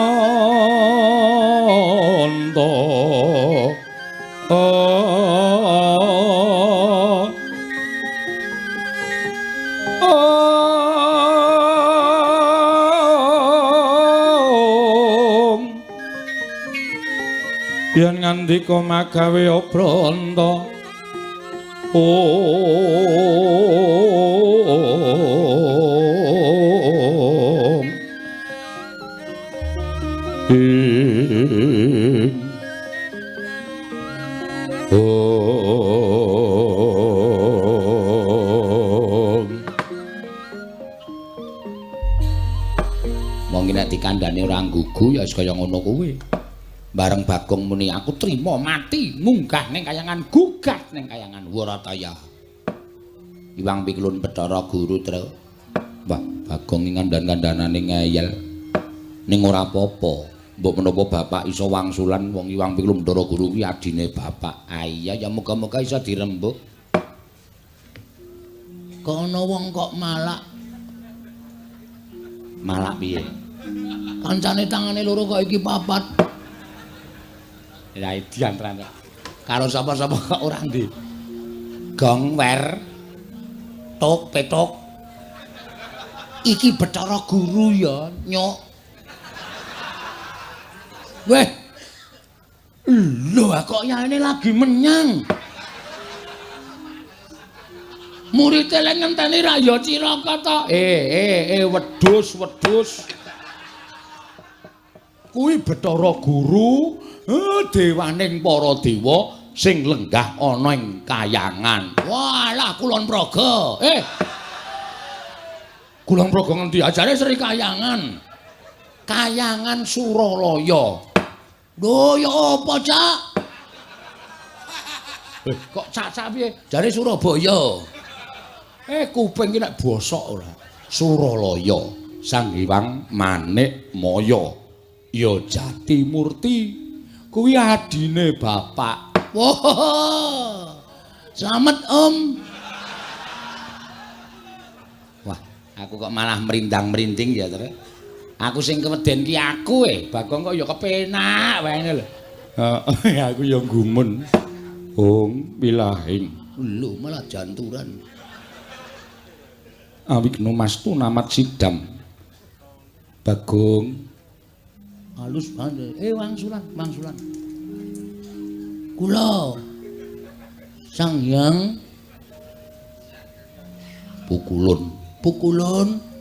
[SPEAKER 2] Ing ngandika magawe obranta. Om ing Om. Wong nek dikandhane ora nggugu ya wis kaya ngono kuwi. Bareng Bagong muni aku trima mati munggah ning kayangan gugat ning kayangan Warataya. Iwang Piklun Bathara Guru Tru. Wah, Bagong iki kandhan-kandhanane ngeyel. Ning ora apa-apa. Mbok menapa bapak iso wangsulan wong Iwang Piklun Bathara Guru kuwi adine bapak. Iya ya muga-muga iso dirembuk.
[SPEAKER 1] Kok ana wong kok malak.
[SPEAKER 2] Malak piye?
[SPEAKER 1] Kancane tangane loro kok iki papat.
[SPEAKER 2] Ya edian tenan. Karo sapa-sapa kok ora ndi. Gong wer tok petok.
[SPEAKER 1] Iki Bathara Guru ya, nyok. Weh. Lho kok yaene lagi menyang. Murid lek ngenteni ra ya cilaka to.
[SPEAKER 2] Wedhus, wedhus. Kuwi Bathara Guru, dewaning para dewa sing lenggah ana ing kayangan.
[SPEAKER 1] Walah Kulon Progo.
[SPEAKER 2] Kulon Progo ngendi? Ajare Sri Kayangan. Kayangan Suralaya.
[SPEAKER 1] Lho ya apa, Cak?
[SPEAKER 2] Kok cak-cak piye?
[SPEAKER 1] Jare Surabaya.
[SPEAKER 2] Kuping iki nek bosok ora. Suralaya, Sang Hyang Manik Maya. Ya Jati Murti. Kuwi adine bapak.
[SPEAKER 1] Wah. Slamet, Om.
[SPEAKER 2] Wah, aku kok malah merindang-merinding ya, Tru. Aku sing keweden ki aku Bagong kok ya kepenak wae ngene lho. Heeh, aku ya gumun. Ong wilahing.
[SPEAKER 1] Lho, malah janturan.
[SPEAKER 2] Awigno mastu namat sidam. Bagong
[SPEAKER 1] halus banget. Wangsulan, wangsulan. Kula Sang Hyang
[SPEAKER 2] Pukulun,
[SPEAKER 1] Pukulun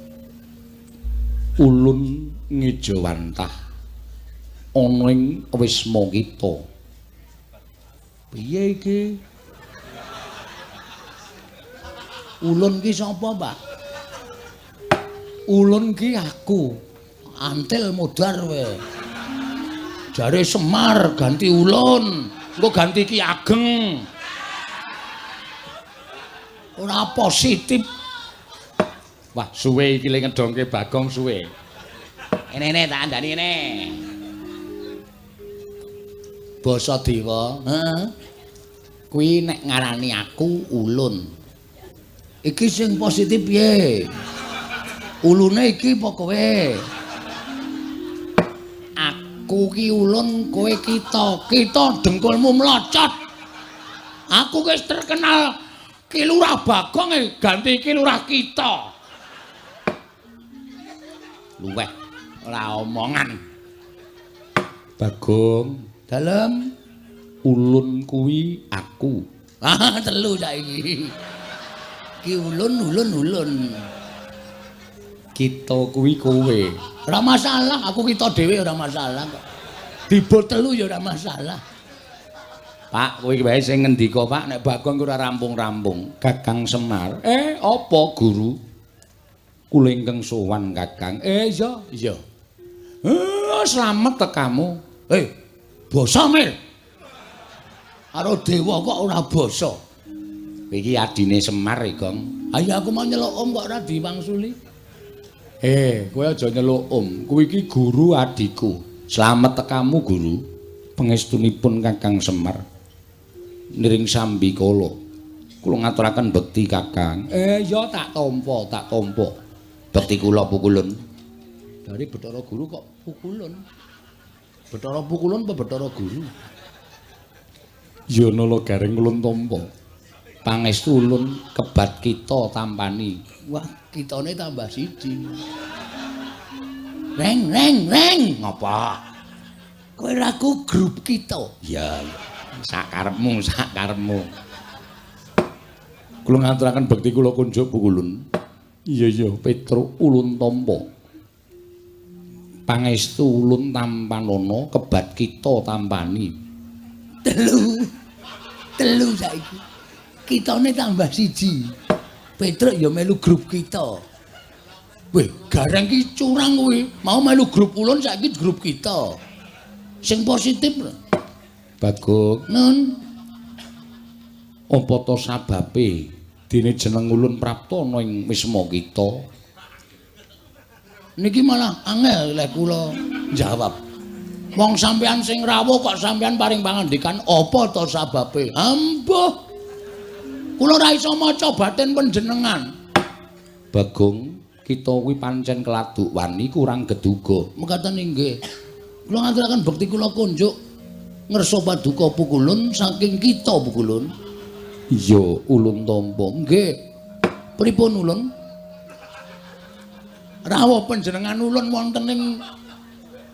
[SPEAKER 2] ulun ngejawantah ana ing wisma kita.
[SPEAKER 1] Piye iki? Ulun ki sapa, Pak?
[SPEAKER 2] Ulun ki aku.
[SPEAKER 1] Antil modar kowe. Jare Semar ganti ulun,
[SPEAKER 2] engko ganti Ki Ageng.
[SPEAKER 1] Ora positif.
[SPEAKER 2] Wah, suwe iki le ngedongke Bagong suwe.
[SPEAKER 3] Ene tak andani ene.
[SPEAKER 1] Basa dewa, heeh. Kuwi nek ngarani aku ulun. Iki sing positif piye? Ulune iki apa kowe? Aku ki ulun, kowe kita. Kita dengkulmu mlocot. Aku wis terkenal Ki Lurah Bagong
[SPEAKER 2] ganti Ki Lurah kita. Luweh ora omongan. Bagong,
[SPEAKER 1] dalem
[SPEAKER 2] ulun kuwi aku.
[SPEAKER 1] Ah, telu saiki. Ki ulun ulun ulun.
[SPEAKER 2] Kita kuwi kowe.
[SPEAKER 1] Ora masalah, aku kita dhewe ora masalah kok. Dibol telu ya ora masalah.
[SPEAKER 2] Pak, kowe iki wae sing ngendika, Pak, nek Bagong ora rampung-rampung. Kakang Semar. Apa guru? Kula ingkang sowan Kakang. Iya, iya. Slamet tekamu.
[SPEAKER 1] Basa Mir. Karo dewa kok ora basa.
[SPEAKER 2] Iki adine Semar, Gong.
[SPEAKER 1] Ayo aku mau nyeluk om kok ora diwangsuli.
[SPEAKER 2] Kowe aja nyeluk om. Kuwi iki guru adikku. Slamet tekamu, guru. Pangestunipun Kakang Semar. Niring sambi kala. Kula ngaturaken bekti Kakang. Ya tak tampa, tak tampa. Bekti kula pukulun.
[SPEAKER 1] Dari Bathara Guru kok pukulun. Bathara pukulun apa Bathara Guru?
[SPEAKER 2] Ya nala gareng ulun tampa. Pangestu ulun kebat kita tampani.
[SPEAKER 1] Wah, kitane tambah siji. Reng reng reng.
[SPEAKER 2] Ngapa?
[SPEAKER 1] Kowe raku grup kita.
[SPEAKER 2] Ya, sakarepmu, sakarepmu. Kula ngaturaken bekti kula kunjuk Pukulun. Iya iya, Petruk ulun tampa. Pangestu ulun tampanana kebat kita tampani.
[SPEAKER 1] Telu. Telu saiki. Kitane tambah siji. Petruk ya melu grup kita. Weh, gareng ki curang kowe. Mau melu grup ulun saiki grup kita. Sing positif lho.
[SPEAKER 2] Bagong,
[SPEAKER 1] Nun.
[SPEAKER 2] Apa to sababe dene jeneng ulun prapta ana ing wisma kita?
[SPEAKER 1] Niki malah angel lek kula jawab. Wong sampean sing rawuh kok sampean paring pangandikan apa to sababe? Ambuh. Kula ora iso maca batin panjenengan.
[SPEAKER 2] Bagong, kita kuwi pancen keladuk wani kurang geduga.
[SPEAKER 1] Mekaten inggih. Kula ngaturaken bekti kula kunjuk ngersa paduka Pukulun saking kita Pukulun.
[SPEAKER 2] Iya, ulun tampa.
[SPEAKER 1] Nggih. Pripun ulun? Rawuh panjenengan ulun wonten ing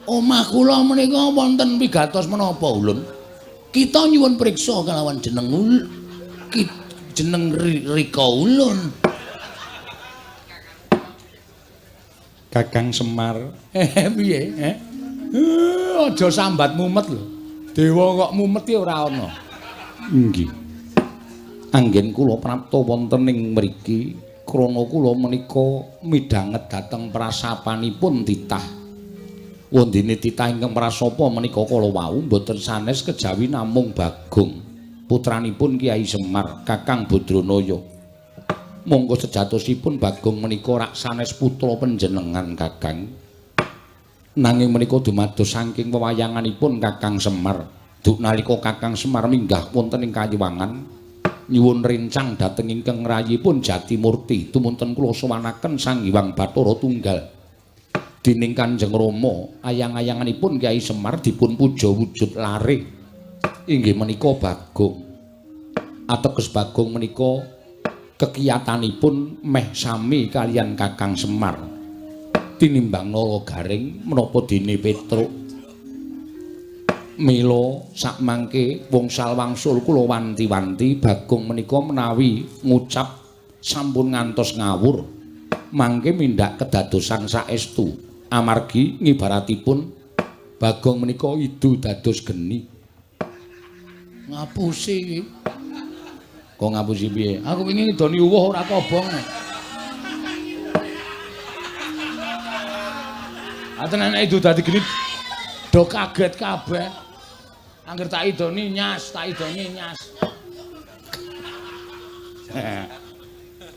[SPEAKER 1] omah kula menika wonten pigatos menapa ulun? Kita nyuwun priksa kalawan jeneng jeneng Rika ulun.
[SPEAKER 2] Kakang Semar.
[SPEAKER 1] Piye?
[SPEAKER 2] Aja sambat mumet lho. Dewa kok mumet ki ora ana. Nggih. Anggen kula prapta wonten ing mriki krana kula menika midhanget dhateng prasapanipun titah. Wondene titah ingkang prasapa menika kala wau mboten sanes kejawi namung Bagong, putranipun Kyai Semar, Kakang Badranaya. Monggo sejatosipun Bagong menika rak sanes putra panjenengan Kakang. Nanging menika dumados saking wewayanganipun Kakang Semar. Duk nalika Kakang Semar minggah wonten ing Kayuwangan nyuwun rencang dhateng ingkang rayipun Jatimurti tumunten kula sowanaken Sang Hyang Bathara Tunggal. Dening Kanjeng Rama ayang-ayanganipun Kyai Semar dipun puja wujud lare inggih menika Bagong. Ateges Bagong menika kekiyatanipun meh sami kaliyan Kakang Semar. Tinimbang Nala Garing menapa dene Petruk. Mila sakmangke wongsal wangsul kula wanti-wanti Bagong menika menawi ngucap sampun ngantos ngawur mangke mindak kedadosan saestu amargi ngibaratipun Bagong menika idu dados geni.
[SPEAKER 1] Ngapusi iki.
[SPEAKER 2] Kok ngapusi piye?
[SPEAKER 1] Aku wingi ngidoni uwuh ora kobong. Aten nek idu dadi geni do kaget kabeh. Angger tak idoni nyas, tak idoni nyas.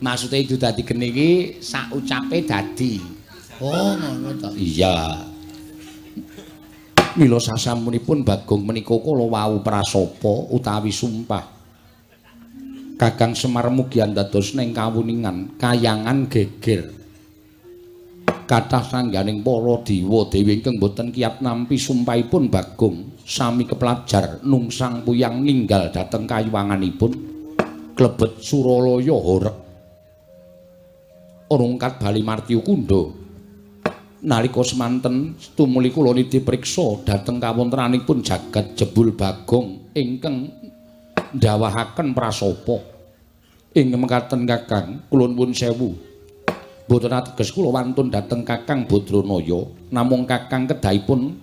[SPEAKER 2] Maksude idu dadi geni iki sak ucape dadi.
[SPEAKER 1] Oh, ngono ta.
[SPEAKER 2] Iya. Mila sasampunipun Bagong menika kala wau prasapa utawi sumpah. Kakang Semar mugi andados ning kawuningan kayangan geger. Kathah sangganing para dewa dewi ingkang boten kiyat nampi sumpahipun Bagong sami keplajar nungsang puyang ninggal dhateng kayuwanganipun klebet Suralaya horeg rungkat Bali Martyu Kundha. Nalika semanten tumuli kula niti priksa dhateng kawontenanipun jagat jebul Bagong ingkang ndawahaken prasapa. Ing mekaten Kakang kula nuwun sewu. Mboten ateges kula wantun dhateng Kakang Badranaya, namung Kakang kedahipun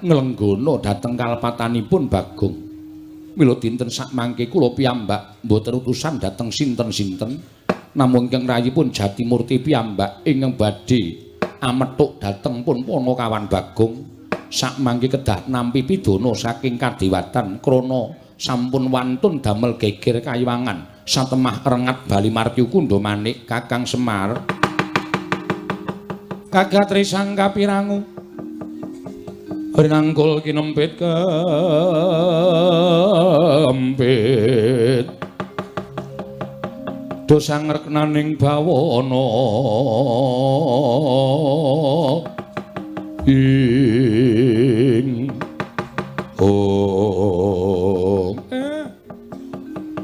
[SPEAKER 2] nglenggana dhateng kalepatanipun Bagong. Mila dinten sakmangke kula piyambak mboten utusan dhateng sinten-sinten, namung ingkang rayipun Jatimurti piyambak ingkang badhe amethuk dhateng pun Panakawan Bagong. Sakmangke kedah nampi pidana saking kadewatan krana sampun wantun damel geger kayuwangan satemah rengat Bali Martyu Kundha manik Kakang Semar. Kagat risang kapirangu rinangkul kinempit kempit dosa ngreknaning bawana ing oh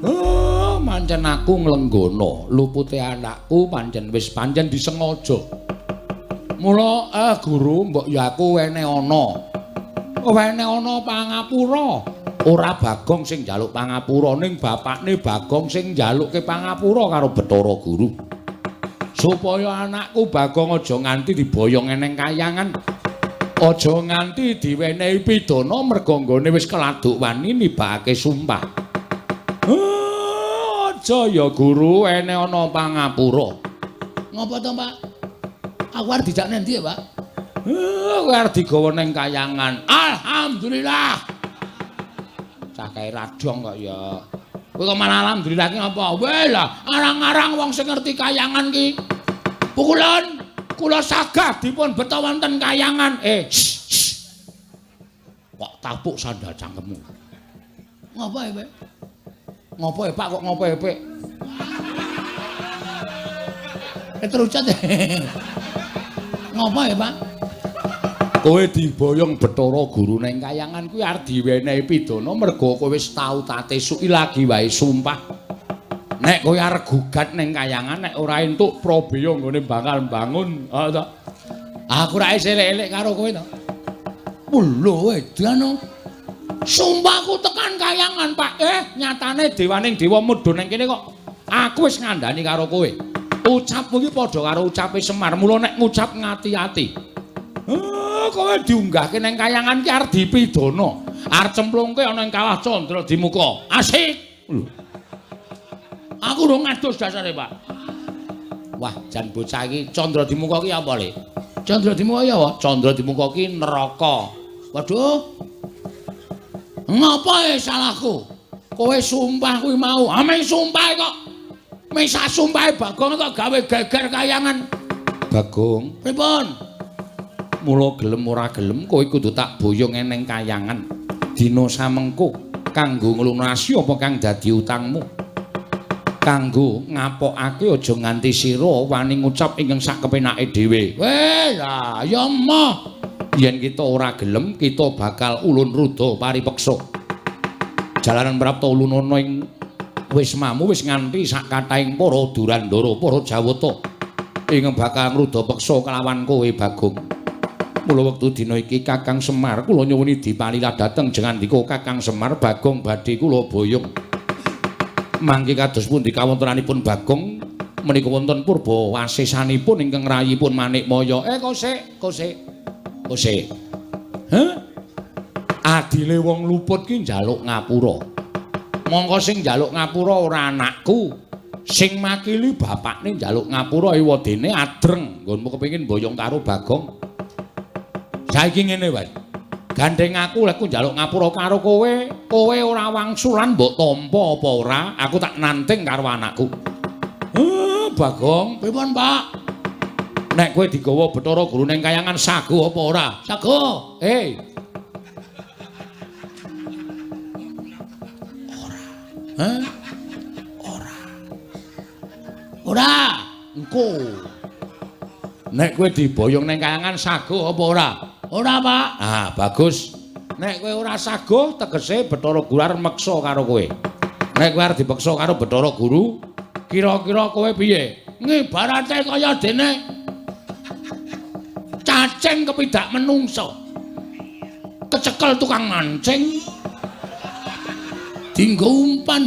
[SPEAKER 1] oh pancen aku nglenggana lupute anakku pancen wis pancen disengaja. Mula guru mbok ya aku wene ana.
[SPEAKER 2] Wene ana pangapura. Ora Bagong sing njaluk pangapura, ning bapakne Bagong sing njalukke pangapura karo Bathara Guru. Supaya anakku Bagong aja nganti diboyong eneng kayangan. Aja nganti diwenehi pidana merga nggone wis keladuk wani nibakake sumpah. Aja ya Guru, ene ana pangapura.
[SPEAKER 1] Ngopo to, Pak? Aku arep dijak nang ndi ya, Pak?
[SPEAKER 2] Kowe arep digawa nang kayangan. Alhamdulillah. Cah kae radong kok ya. Kowe kok malah alhamdulillah ki apa? Weh lah, arang-arang wong sing ngerti kayangan ki. Pukulan kula sagah dipun beta wonten kayangan. Kok tapuk sandal cangkemmu.
[SPEAKER 1] Ngopo ya, Pak?
[SPEAKER 2] Ngopo ya, Pak, kok ngopo ya, Pak?
[SPEAKER 1] Terucat. Ngopo ya, Pak?
[SPEAKER 2] Kowe diboyong Bathara Guru nang kayangan kuwi arep diwenehi pidana merga kowe wis tau tate suki lagi wae sumpah. Nek kowe arep gugat nang kayangan nek ora entuk prabeya nggone bakal mbangun. Ha to.
[SPEAKER 1] Aku ra elek-elek karo kowe to. Lho edan.
[SPEAKER 2] Sumpahku tekan kayangan, Pak. Nyatane dewaning dewa mudhun nang kene kok. Aku wis ngandani karo kowe. Ucapmu iki padha karo ucape Semar. Mula nek ngucap ngati-ati. Kowe diunggahke nang kayangan ki arep dipidana. Arep cemplungke ana ing kawah Candra Dimuka. Asik. Lho.
[SPEAKER 1] Aku urung ngadus dasare, Pak.
[SPEAKER 2] Wah, jan bocah iki Candra Dimuka ki apa, Le?
[SPEAKER 1] Candra Dimuka ya apa?
[SPEAKER 2] Candra Dimuka ki neraka.
[SPEAKER 1] Waduh. Ngapa salahku?
[SPEAKER 2] Kowe sumpah kuwi mau. Ame sumpah kok.
[SPEAKER 1] Mesa sumpahe Bagong kok gawe geger kayangan.
[SPEAKER 2] Bagong,
[SPEAKER 1] pripun?
[SPEAKER 2] Mula gelem ora gelem kowe kudu tak boyong eneng kayangan. Dina samengko kanggo nglunasi apa kang dadi utangmu. Kanggo ngapokake aja nganti sira wani ngucap ingkang sak kepenake dhewe.
[SPEAKER 1] Weh, lah ya emoh.
[SPEAKER 2] Yen kita ora gelem kita bakal ulun ruda paripeksa. Jalaran prapta ulunana ing wismamu wis nganti sak kathahing para Durandara, para Jawata ingkang bakal ngruda peksa kelawan kowe Bagong. Mula wektu dina iki Kakang Semar kula nyuwuni dipalilah dhateng jengandika Kakang Semar Bagong badhe kula boyong. Mangke kados pundi kawontenanipun Bagong menika wonten purba wasesanipun ingkang rayipun Manikmaya. Kosek, kosek. Kosek. Heh? Adile wong luput ki njaluk ngapura. Mongko sing njaluk ngapura ora anakku. Sing makili bapakne njaluk ngapura ewadene adreng. Nggonmu kepengin boyong karo Bagong. Saiki ngene wae. Gandeng aku lek njaluk ngapura karo kowe, kowe ora wangsulan mbok tampa apa ora, aku tak nanting karo anakku. Bagong,
[SPEAKER 1] pripun, Pak?
[SPEAKER 2] Nek kowe digawa Bathara Guru ning kayangan sago apa ora?
[SPEAKER 1] Sago. Ora. Hah? Ora. Ora.
[SPEAKER 2] Engko. Nek kowe diboyong ning kayangan sago apa ora?
[SPEAKER 1] Ora, Pak.
[SPEAKER 2] Ah, bagus. Nek kowe ora sago tegese Bathara Guru arep meksa karo kowe. Nek kowe arep dipeksa karo Bathara Guru, kira-kira kowe piye?
[SPEAKER 1] Ngibarate kaya dene cacing kepidak menungso. Kecekel tukang mancing. Dinggo umpan.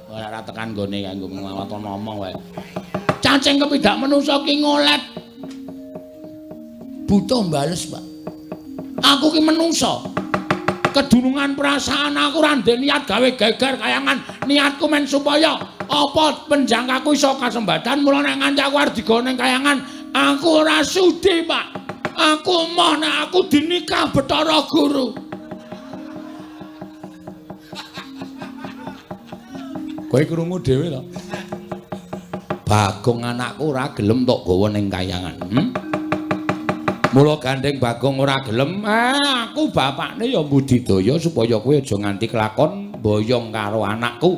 [SPEAKER 2] Ora tekan nggone kanggo nglawaton ngomong wae.
[SPEAKER 1] Cacing kepidak menungso ki ngolet. Buta mbales, Pak. Aku ki menungso. Kedunungan perasaan aku ora ndek niat gawe geger kayangan. Niatku men supaya apa penjangkaku iso kasembatan. Mula nek nganti aku arep digawa ning kayangan, aku ora sudi, Pak. Aku moh nek aku dinikah Bathara Guru.
[SPEAKER 2] Kowe krungu dhewe to? Bagong anakku ora gelem tok gawa ning kayangan. Mula gandeng Bagong ora gelem, aku bapakne ya mbudidaya supaya kowe aja nganti kelakon boyong karo anakku.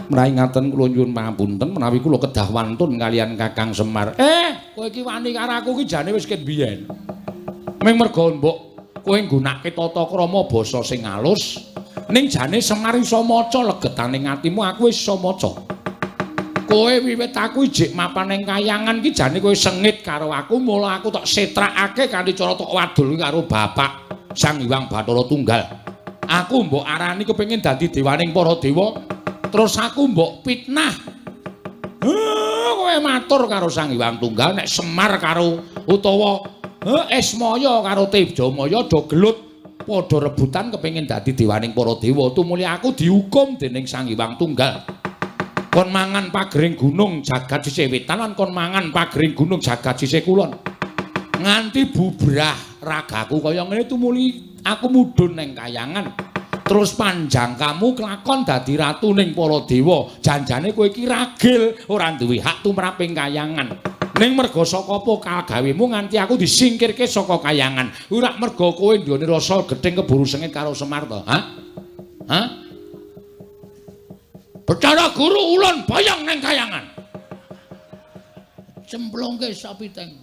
[SPEAKER 2] Menawi ngaten kula nyuwun pangapunten menawi kula kedah wantun kalian Kakang Semar. Kowe iki wani karo aku iki jane wis ket biyen. Ming merga mbok kowe nggunakake tata krama basa sing alus, ning jane Semar iso maca legetane atimu, aku wis iso maca. Kowe wiwit aku ijik mapan ning kayangan ki jane kowe sengit karo aku, mula aku tok setrakake kanthi cara tok wadul karo bapak Sang Hyang Bathara Tunggal. Aku mbok arani kepengin dadi dewaning para dewa, terus aku mbok fitnah. Kowe matur karo Sang Hyang Tunggal nek Semar karo utawa Ismaya karo Tejamaya do gelut padha rebutan kepengin dadi dewaning para dewa. Tumuli aku dihukum dening Sang Hyang Tunggal. Kon mangan pagering gunung jagat sisih wetan lan kon mangan pagering gunung jagat sisih kulon. Nganti bubrah ragaku kaya ngene tumuli aku mudhun ning kayangan. Terus panjang kamu kelakon dadi ratu ning para dewa. Janjane kowe iki ragil, ora duwe hak tumrap ing kayangan. Ning merga saka apa kagawemu nganti aku disingkirke saka kayangan. Ora merga kowe nduweni rasa gething keburu sengit karo Semar to? Hah? Hah? Bathara Guru ulun boyong ning kayangan.
[SPEAKER 1] Cemplungke sapiteng.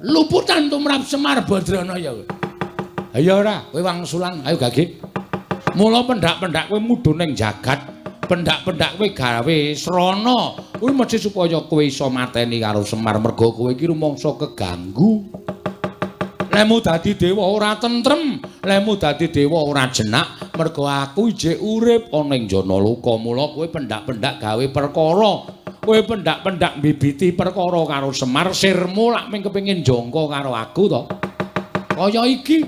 [SPEAKER 1] Luputan tumrap Semar Badranaya.
[SPEAKER 2] Ayo ora, kowe wangsulan, ayo gage. Mula pendak-pendak kowe mudhun ning jagat, pendak-pendak kowe gawe srana. Kuwi mesti supaya kowe iso mateni karo Semar merga kowe iki rumangsa keganggu. Lemu dadi dewa ora tentrem, lemu dadi dewa ora jenak, merga aku ijik urip ana ing Janaloka. Mula kowe pendak-pendak gawe perkara. Kowe pendak-pendak mbibiti perkara karo Semar, sirmu lak mung kepengin jangka karo aku to. Kaya iki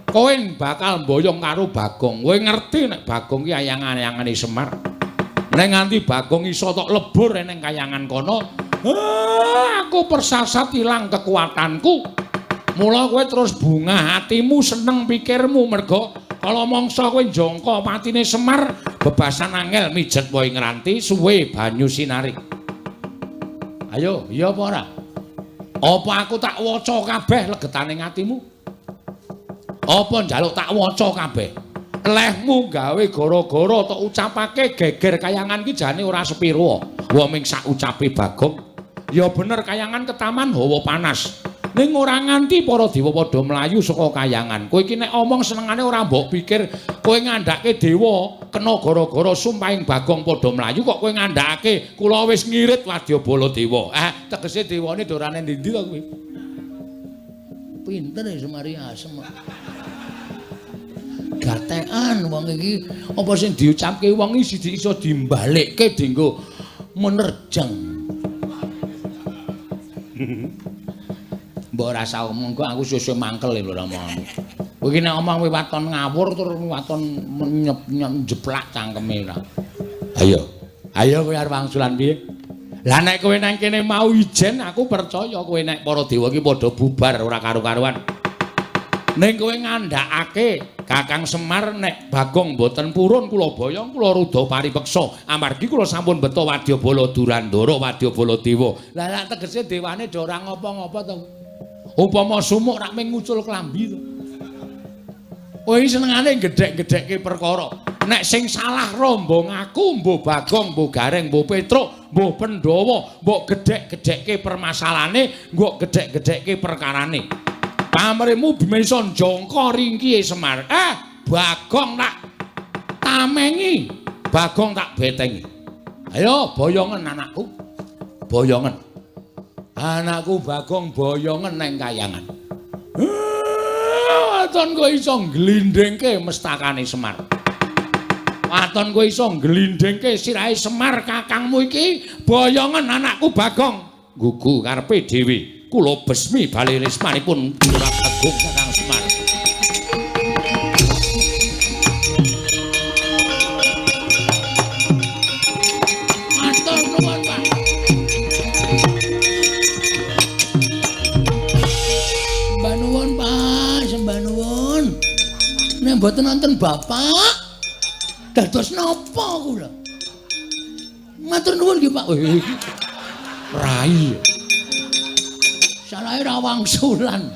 [SPEAKER 2] kowe bakal mboyong karo Bagong. Kowe ngerti nek Bagong ki ayang-ayangane Semar. Nek nganti Bagong iso tok lebur ning kayangan kono, aku persasat ilang kekuatanku. Mula kowe terus bungah hatimu, seneng pikirmu merga kala mangsa kowe njangka patine Semar, bebasan angel mijet wae ngranti suwe banyu sinari. Ayo, iya apa ora? Apa aku tak waca kabeh legetane atimu? Apa njaluk tak waca kabeh? Lehmu gawe gara-gara tok ucapake geger kayangan ki jane ora sepiro. Wa ming sak ucape Bagong. Ya bener kayangan ketaman hawa panas. Ning ora nganti para dewa padha mlayu saka kayangan. Kowe iki nek omong senengane ora mbok pikir kowe ngandhake dewa kena gara-gara sumpahing Bagong padha mlayu kok kowe ngandhakake kula wis ngirit wadyabala dewa. Tegese dewane dorane ndi-ndi to kowe?
[SPEAKER 1] Pinter ya Semari asem. Gatekan wong iki apa sing diucapke wong iki iso dimbalikke dienggo menerjang.
[SPEAKER 2] Mbok ora usah omong kok aku suwe-suwe mangkel lho omonganmu. Kowe iki nek omong kowe waton ngawur terus waton njeplak cangkeme ora. Ayo. Ayo kowe arep wangsulan piye? Lah nek kowe nang kene mau ijen aku percaya kowe nek para dewa iki padha bubar ora karu-karuan. Ning kowe ngandhakake Kakang Semar nek Bagong mboten purun kula boyong kula rudha paripeksa amargi kula sampun beto wadyabala Durandara wadyabala dewa.
[SPEAKER 1] Lah lak tegese dewane do ora ngopo-ngopo to.
[SPEAKER 2] Upama sumuk rak mung ngucul klambi to. Kowe iki senengane gedhek-gedhekke perkara. Nek sing salah rombong aku, mbuh Bagong, mbuh Gareng, mbuh Petruk, mbuh Pandhawa, mbok gedhek-gedhekke permasalahane, mbok gedhek-gedhekke perkarane. Pamrihmu bisa njangka ringkihe Semar. Bagong tak tamengi, Bagong tak betengi. Ayo boyongen anakku. Boyongen. Anakku Bagong boyongen nang kayangan. Waton kowe iso ngglindhingke mestakane Semar. Waton kowe iso ngglindhingke sirahe Semar kakangmu iki, boyongen anakku Bagong. Gugu karepe dhewe. Kula besmi bali rismanipun Lurah Bagong Kakang Semar.
[SPEAKER 1] Matur nuwun, Pak. Sembah nuwun, Pak, sembah nuwun. Nek mboten nonton Bapak, dados napa kula? Matur nuwun nggih, Pak.
[SPEAKER 2] Rai.
[SPEAKER 1] Salahe ra wangsulan.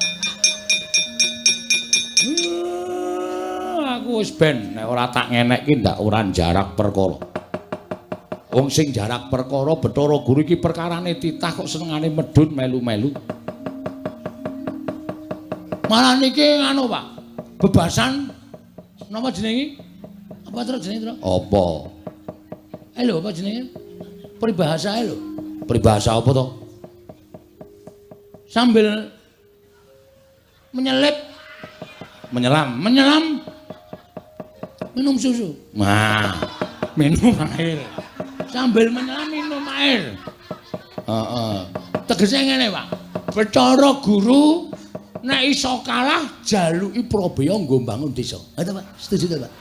[SPEAKER 2] Aku wis ben nek ora tak ngenekke ndak ora jarak perkara. Wong sing jarak perkara Bathara Guru iki perkarane titah kok senengane medhun melu-melu.
[SPEAKER 1] Malah niki anu Pak, bebasan napa jenenge? Apa terus jenenge, Tru? Apa? Lho, apa jenenge? Peribahasa lho. Peribahasa apa to? Sambil menyelip, menyelam, menyelam, minum susu. Nah, minum air. Sambil menyelam minum air. Heeh. Tegese ngene, Pak. Bathara Guru nek iso kalah jaluki prabeya nggo mbangun desa. Ha to, Pak? Setuju to, Pak?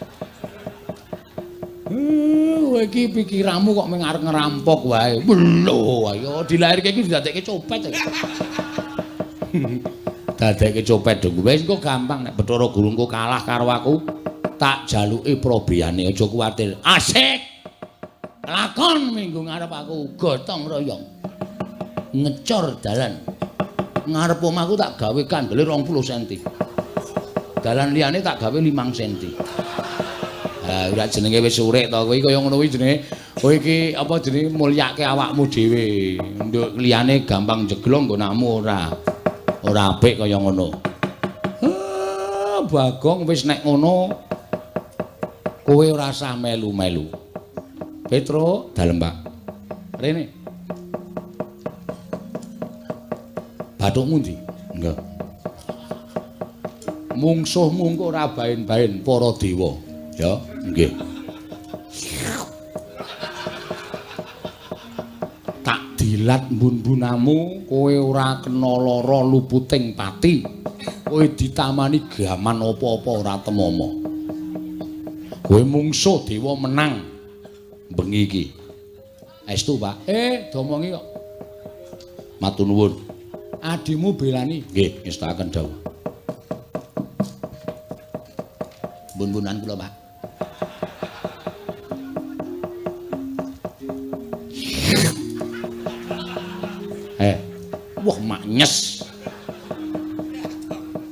[SPEAKER 1] Kowe iki pikiranmu kok mung arep ngerampok wae. Lho, ayo dilairke iki didadekke copet. Dadekke copet dong. Wis engko gampang nek Bathara Guru engko kalah karo aku, tak jaluki probeyane, aja kuwatir. Asik. Lakon minggu ngarep aku gotong royong. Ngecor dalan. Ngarep omahku tak gawe kandele 20 cm. Dalan liyane tak gawe 5 cm. Ha, ora jenenge wis urip to kowe kaya ngono kuwi jenenge. Kowe iki apa jenenge mulyake awakmu dhewe. Nduk liyane gampang jeglong nggonamu ora. Ora apik kaya ngono. Bagong wis nek ngono kowe ora usah melu-melu. Petro, dalem Pak. Rene. Bathukmu ndi? Nggih. Mungsuhmu engko ora baen-baen para dewa. Ya, nggih. Tak dilat mbun-mbunamu, kowe ora kena lara luputing pati. Kowe ditamani gaman apa-apa ora temama. Kowe mungsuh dewa menang bengi iki. Estu, Pak. Domongi kok. Matur nuwun. Adimu belani. Nggih, ngestakaken dawuh. Mbun-mbunan kula, Pak. Wah maknyes.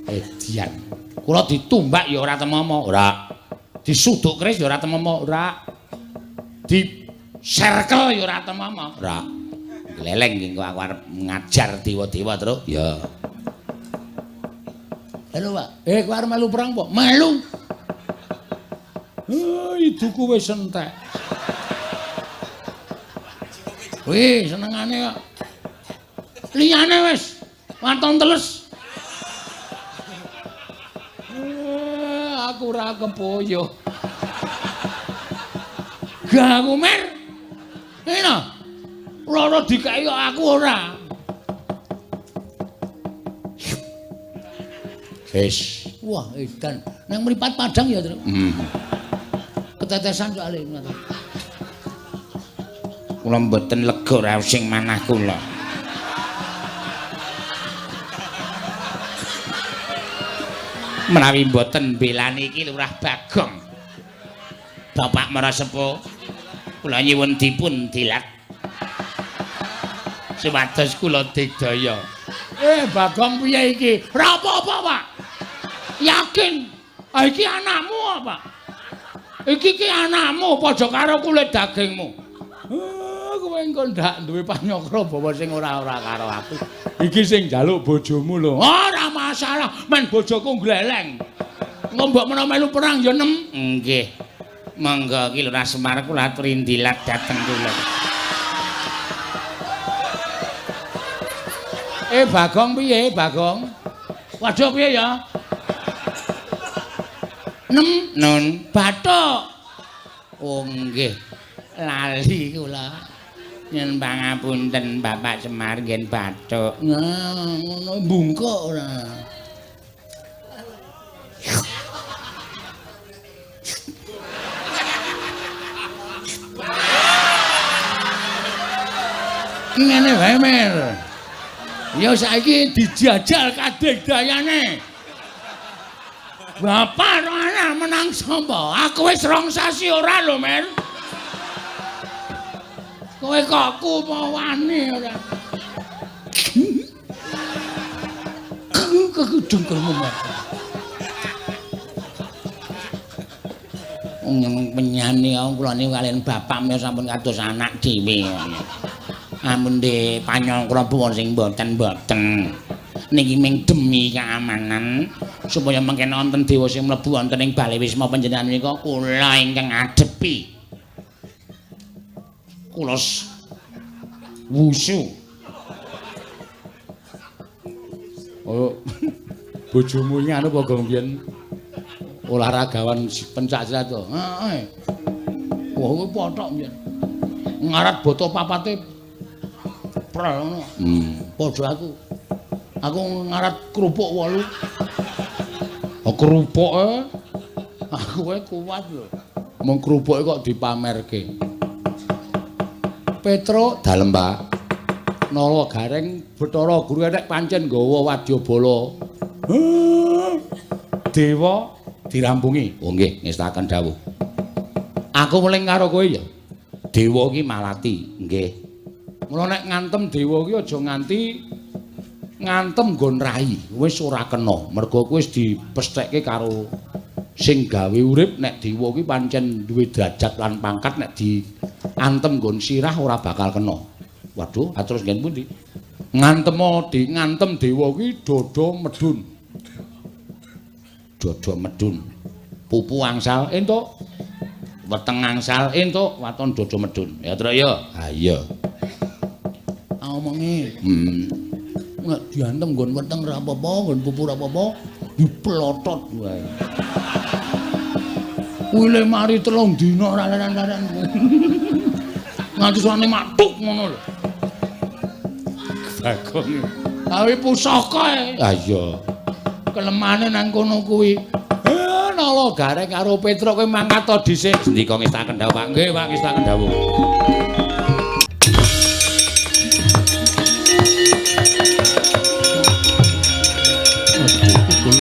[SPEAKER 1] Edian. Kula ditumbak ya ora temama, ora. Disuduk keris ya ora temama, ora. Diserkel ya ora temama, ora. Gleleng iki engko aku arep ngajar dewa-dewa, Truk. Ya. Halo, Pak. Kowe arep melu perang apa? Melu. Iduku wis entek. Wih, senengane kok. Liyane wis waton teles. Aku ora kepoyo. Gak aku mer. Ngene. Loro dikeki kok aku ora. Wis. Wah, edan. Nang mripat padang ya, Truk. Ketetesan soalé.
[SPEAKER 3] Kula mboten lega raos sing manah kula. Menawi mboten belani iki Lurah Bagong. Bapak Marasepuh, kula nyuwun dipun dilat. Supados kula digdaya.
[SPEAKER 1] Bagong piye iki? Ora apa-apa, Pak. Yakin. Ah iki anakmu apa? Iki ki anakmu padha karo kulit dagingmu. Kowe engko ndak duwe panyokra bawa sing ora-ora karo aku. Iki sing njaluk bojomu lho. Ora masalah, men bojoku gleleng. Engko mbok menawa melu perang ya nem.
[SPEAKER 3] Nggih. Monggo ki Lurah Semar kula aturi ndilat dhateng kula.
[SPEAKER 1] Bagong piye, Bagong? Waduh piye ya? Nem
[SPEAKER 3] nun
[SPEAKER 1] bathuk.
[SPEAKER 3] Oh nggih. Lali kula. Nyuwun pangapunten Bapak Semar ngen bathuk.
[SPEAKER 1] Nah, ngono bungkuk ora. Ngene wae, Mer. Ya saiki dijajal kadegdayane. Bapak ora menang sapa? Aku wis 2 sasi ora lho, Mer. Kowe kok kumawane ora. Kekudungkelmu, Mer.
[SPEAKER 3] Wong penyane kula niku kaliyan bapak menika sampun kados anak dhewe. Amun de panyangkra sing mboten-mboten. Niki ming demi keamanan Supaya mengke wonten dewa sing mlebu wonten ing bale wisma panjenengan menika kula ingkang ngadepi. Kula
[SPEAKER 2] wusu. Oh, bojomu iki anu apa gong biyen olahragawan pencak silat to? Heeh. Wah, kuwi pothok biyen. Ngarat boto papate prel ngono. Padha aku. Aku ngarat kerupuk 8. Oh, kerupuke aku wae kuat lho. Mung kerupuke kok dipamerke. Petruk dalem, Pak. Nala Gareng Bathara Guru nek pancen nggawa wadyabala. Dewa dirampungi. Oh nggih, ngestaken dawuh. Aku weling karo kowe ya. Dewa iki malati, nggih. Mula nek ngantem dewa iki aja nganti ngantem nggon rai, wis ora kena. Mergo kuwi wis dipesthekke karo sing gawe urip nek dewa iki pancen duwe derajat lan pangkat nek diantem nggon sirah ora bakal kena. Waduh, terus nggen pundi? Ngantem dewa iki dada medun. Dada medun. Pupu angsal entuk. Weteng angsal entuk, waton dada medun. Ya, Truk ya. Ha iya.
[SPEAKER 1] Omonge. Nek diantem nggon weteng ora apa-apa, nggon pupu ora apa-apa, diplotot wae. Kuwi le mari 3 dina ora leren-leren. Nganti suwane matuk ngono lho.
[SPEAKER 2] Bagong.
[SPEAKER 1] Awi pusaka e.
[SPEAKER 2] Ha iya.
[SPEAKER 1] Kelemane nang kono kuwi. Nala Gareng karo Petruk kowe mangkat to dhisik.
[SPEAKER 2] Sendika ngestaken dawuh, Pak. Nggih, Pak, ngestaken dawuh.